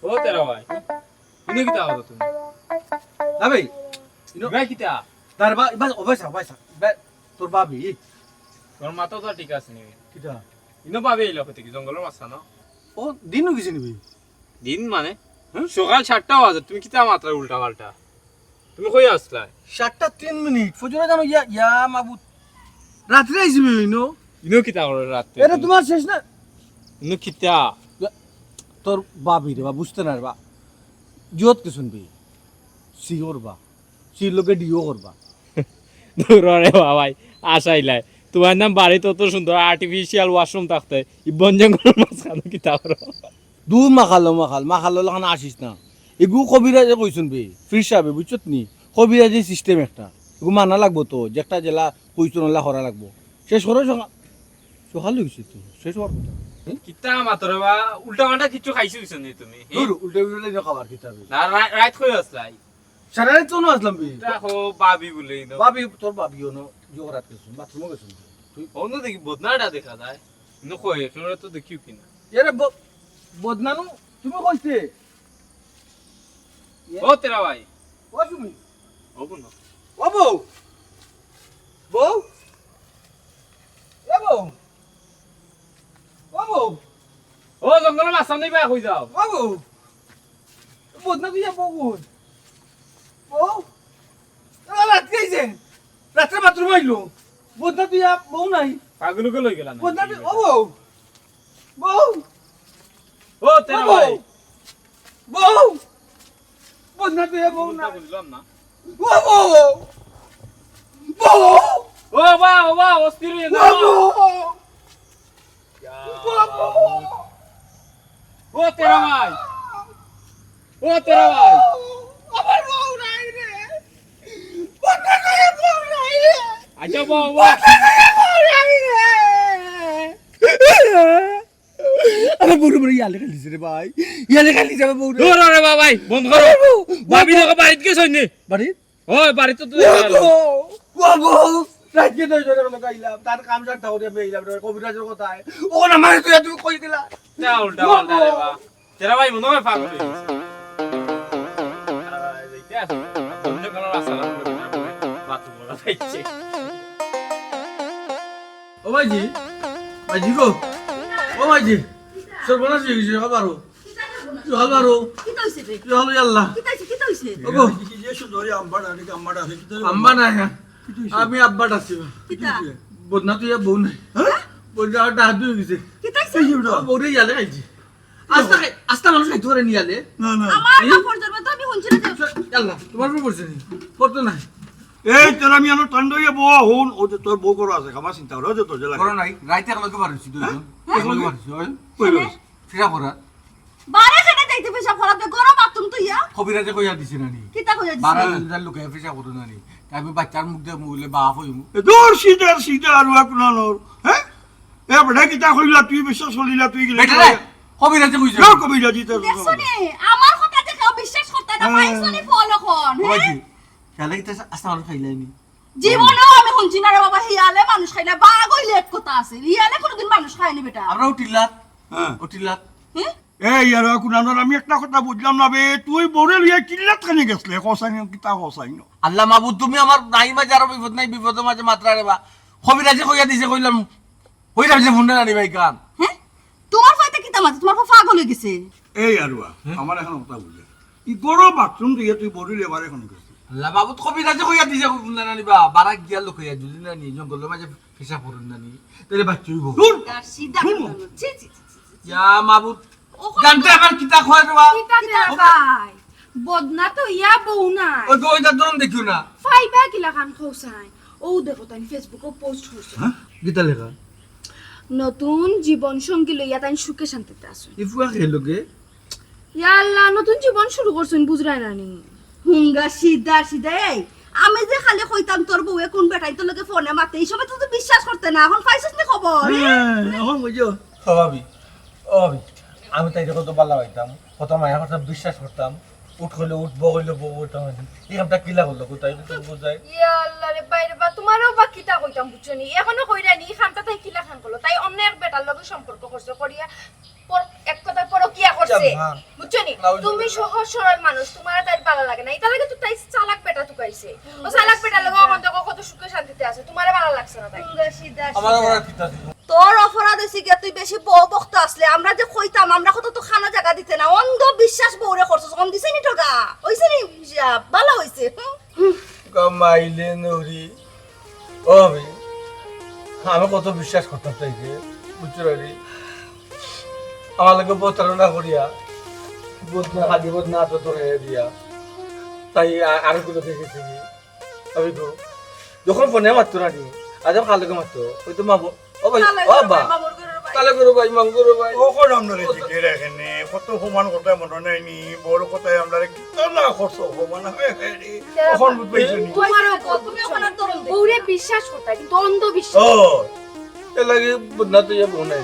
ও তেরা ভাই, ইনো কিতা করো তুমি? না ভাই, ইনো ভাই কিতা? দার বা, বা, ও ভাই সাব, ভাই সাব, বা, তোর ভাবি। তোর মাথা তো ঠিক আছে নি? কিতা? ইনো ভাবি আইলা কই থাকি, জঙ্গলর মাঝখানো? ও, দিন অইগেছে নি ভাই? দিন মানে? হ্যাঁ? সকাল সাতটা বাজে, তুমি কিতা মাতরায় উল্টা পাল্টা? তুমি কই আছলায়? সাতটা তিন মিনিট, ফজরে যামু, ইয়া, ইয়া মাবুদ। রাত্রে আইছি ভাই ইনো। ইনো কিতা করো রাত্রে এরে তুমি? তোমার শেষ না? ইনো কিতা? তোর ভাবি রে বা, বুঝতে না রে বা। জিয়ত কে শুনবি? সি করবা। সির লগে ডিও করবা। দূর রে বাবাই, আশাইলায়। তোমার নাম বাড়িত অত সুন্দর artificial washroom থাকতে, ই বন জঙ্গলর মাঝখানো কিতা করো? দূর মাখালো, মাখাল, মাখালো লাখান আসিস না। এগু কবিরাজে কইছইন বে, পীর সাবে, বুঝছত নি? কবিরাজি system একটা। এগু মানা লাগবো তো, যে একটা যেলা কইছইন ওলা করা লাগবো। শেষ করো সকাল, সকাল অইগেছে তো, শেষ হওয়ার কথা। কিতা মাতরায় বা, উল্টা পাল্টা কিচ্ছু খাইছো কিছো নি তুমি? দূর, উল্টা উল্টা ইনো খাবার কিতা বে? না, রা-, রাইত কই আছলায়? সারা রাইত তো অনো আছলাম বে। দেখো, ভাবি বলে ইনো। ভাবি, তোর ভাবি অনো, জোহরাত গেছইন, বাথরুমো গেছইন। তুই অনো দেখি বদনাটা দেখা যায়। ইনো কই, এখানে তো দেখিও কি না। এরে ব-, বদনানু, তুমি কইতে? ও তেরা ভাই। ও তুমি? ও বোন। ও বউ। বউ। এ বউ। ও বউ। ও জঙ্গলর মাঝখানো ভাই কই যাও? ও বউ। বদনা তুই বউ কই? বউ? রাত্রে আইছে। রাত্রে বাথরুম আইলো। বদনা তুই বউ নাই। পাগলকে লই গেলা না? বদনা তুই, ও বউ। বউ। ও তেরা ও বউ। ভাই। বউ। বদনা তুই বউ না। বুঝলাম না। ও বউ। বউ। ও বা, ও বা, অস্থির হয়ে ও যাও। বউ। ও তেরা ভাই, ও তেরা ভাই। আমার বউ নাই রে। কোথায় গেল বউ নাই রে? আচ্ছা, বউ, বউ। কোথায় গেল বউ নাই রে? আমার বউরে বলে ইয়ালে খালি রে ভাই। ইয়ালে খালি যাবে বউরে। দূর রে বাবা, ভাই, বন্ধ করো। বউ, বউ, ভাবি বউ। দেখো বাড়িত গেছে নি? বাড়ি? ওই, বাড়িত তো তুই ও গেল। বউ, ও বউ, রাইতকে তো এই জন্য গাইলাম, তার কাম সারতা করি আমি আইলাম রে, কবিরাজর কথায়। ও না মানে তুই, তুই কই দিলা? যা উল্টা ও পাল্টা রে বউ। বা। তেরা ভাই মনে হয় পাগল হয়ে গেছে। আর এই যে আছে, বন্ধ করার রাস্তা না, বাথরুম করা যাচ্ছে। ও ভাইজি, ভাইজি গো, ও ভাইজি, সর্বনাশ হয়ে গেছে, সকাল বারো। কিতা করবো না? সকাল বারো। কিতা হইছে রে? সকাল হই আল্লাহ। কিতা হইছে? কিতা হইছে? ও গো। কি যে সুন্দরী আম্বা না, নাকি আম্বাটা আছে? কিতা হইছে? আম্বা না, হ্যাঁ। কিতা হইছে? আমি আব্বাটা আছি। কিতা? বদনা তুই আর বউ নাই। হ্যাঁ? বদনা আর ডাক দিয়ে গেছে। কিতা হইছে? এই যে ওটা। ও বউরে ইয়ালে খাইছি। আস্তা খাই-, আস্তা মানুষ খাইতে পারে নি ইয়ালে? না, না। আমার এই বাপর জন্মে তো আমি শুনছি না যে আল্লাহ, তোমার উপর পড়ছে নি? পড়তো না। এই তোর আমি আনো ঠান্ডা হইয়া বউ, হুন, ও যে তোর বউ করো আছে, খাবার চিন্তা করো, ও যে তোর যে লাগে। করো নাই, রাইতে একলগে বার হইছি দুইজন। হ্যাঁ? একলগে বার হইছি, ওই। কই বার হইছি? ফিরা করা। বারে সেটা দেখতে পেশাব করাতে গরম আতুম তুই ইয়া। কবিরাজে কইয়া দিছে না নি? কিতা কইয়া দিছে? বারা দিন লুকাইয়া পেশাব করো না নি? তাই আমি বাচ্চার মুখ দিয়ে মুখ হইলে বাপ হইমু। এ দূর সিধা সিধা আর ওয়া কুনানোর, হ্যাঁ? এ বেটা কিতা কইলা তুই বিশ্বাস করিলা তুই গেলে বেটা রে, কবিরাজে কইছে। না কবিরাজি তো দেখছো নি? আমার কথা যে কেউ বিশ্বাস করতে না, হ্যাঁ। পাইছো নি ফল এখন, ও হ্যাঁ? ভাইজি, তাহলে কিতা আস্তা মানুষ খাইলাই নি? জীবনেও আমি শুনছি না রে বাবা, হিয়ালে মানুষ খায় না, বাঘ হইলে এক কথা আছে, হিয়ালে কোনোদিন মানুষ খায়নি বেটা। আমরা উঠিলাত, হ্যাঁ। উঠিলাত। হুম? এই ইয়ার কুনানোর আমি একটা কথা বুঝলাম না বে, তুই বউরে লইয়া কিল্লাত খানে গেছলে, হোসাইন কিতা হোসাইন? আল্লাহ মাবুদ, তুমি আমার নাই মাঝে আরো বিপদ নাই, বিপদের মাঝে মাত্রা রে বা। কবিরাজে কইয়া দিছে কইলাম, কইলাম যে ফোনটা আনি ভাই কান। হ্যাঁ? তোমার ফাইতে কিতা মাথা? তোমার পা পাগল হয়ে গেছে। এই আরুয়া, হুম? আমার এখন কথা বুঝে। ই গরো বাথরুম দিয়ে তুই বউরে লইয়া বারে খানে গেছলে। আল্লাহ মাবুদ, কবিরাজে কইয়া দিছে ফোনটা আনি বা, বারা গিয়া লোক হইয়া যদি না নি, জঙ্গলের মাঝে পেশাব করুন না নি, তাহলে বাচ্চা হইব। দূর। আর সিধা হুম। কথা বলো। ছি, ছি, ছি, ছি, ছি। ইয়া মাবুদ, ওখানে জানতে তো আমার কিতা কয় রে বা? কিতা রে ভাই? বদনা তো ইয়া বউ নাই। ওই তো ওইটা দরম দেখিও না। ফাইবা কিলা খান খোসাই। ও দেখো, তাই Facebook-ও পোস্ট করছে। হ্যাঁ? কিতা লেখা? নতুন জীবন সঙ্গী লইয়া তাই সুখে শান্তিতে আছো। ই ফুয়া খেয়ে লোকে? ইয়া আল্লাহ, নতুন জীবন শুরু করছইন, বুঝরায় না নি? হুঙ্গা সিধা সিধা, এই, আমি যে খালি কইতাম তোর বউয়ে কোন বেটাইন্তর লগে ফোনে মাতে, এই সময় তো তুই বিশ্বাস করতে না, এখন পাইছস নি খবর? হ্যাঁ, এখন বুঝো। ও ভাবি, ও ভাবি, আমি তাই কত বালা পাইতাম, কত মায়া করতাম, বিশ্বাস করতাম, উঠ কইলে উঠ, বউ কইলে বউ করতাম, এই কামটা কিলা করলো, কোথায় তুমি বুঝাই? ইয়া আল্লাহ রে, বাইরে বা, তোমারও বা কিতা কইতাম, বুঝছো নি? এখনো কইরা নি, এই কামটা তাই কিলা খান করলো, তাই অন্য এক বেটার লগে সম্পর্ক করছে, করিয়া পর-, এক কথায় পরকিয়া করছে। আচ্ছা, মা। বুঝছো নি? নাউজুবিল্লাহ। তুমি সহজ সরল মানুষ, তোমার তাই ভালা লাগে না। এটা লাগে তো তাই চালাক বেটা তুকাইছে। ও চালাক বেটার লগে অখন দেখো কত সুখে শান্তিতে আছে, তোমার ভালা লাগছে না তাই। আমার আবার আর কিতা দিল? তোর অপরাধ হইছে গিয়া তুই বেশি বউ ভক্ত আসলে, আমরা যে কইতাম, আমরা কত তো খানা জাগা দিতে না, অন্ধ বিশ্বাস বউরে করছস, কম দিছে নি ঠগা? হইছে নি হিসাব? ভালা হইছে। হুম। কামাইলে নুরি। ও আমি, আমি কত বিশ্বাস করতাম তাইকে, বুঝছো রে? আমার লগে প্রতারণা করিয়া, বদনা খালি বদনা তো ধরে দিয়া, তাই আ-, আরো গুলো দেখেছি কি? আমি তো যখন ফোনে মারতো না নি, আজ আমার কার লগে মারতো, ওই তো মামু, ও ভাই, কালে ও করো আব্বা, ভাই, মামুর ঘরের ভাই। কালে করো ভাই, মামু করো ভাই। ও কোন আমরা রে টিকে রাখেন নে, কত অপমান করতে মনে নাই নি, বড় কথায় আমরা রে কিতা না করছো, অপমান হয়, হয় রে। কে অখন আবার? বুঝ পাইছো নি? তোমার ওপর, তুমি ওখানে তো বউরে বিশ্বাস করতে, কিন্তু অন্ধ বিশ্বাস। ও, এর লাগি বদনা তো ইয়া বউ নাই।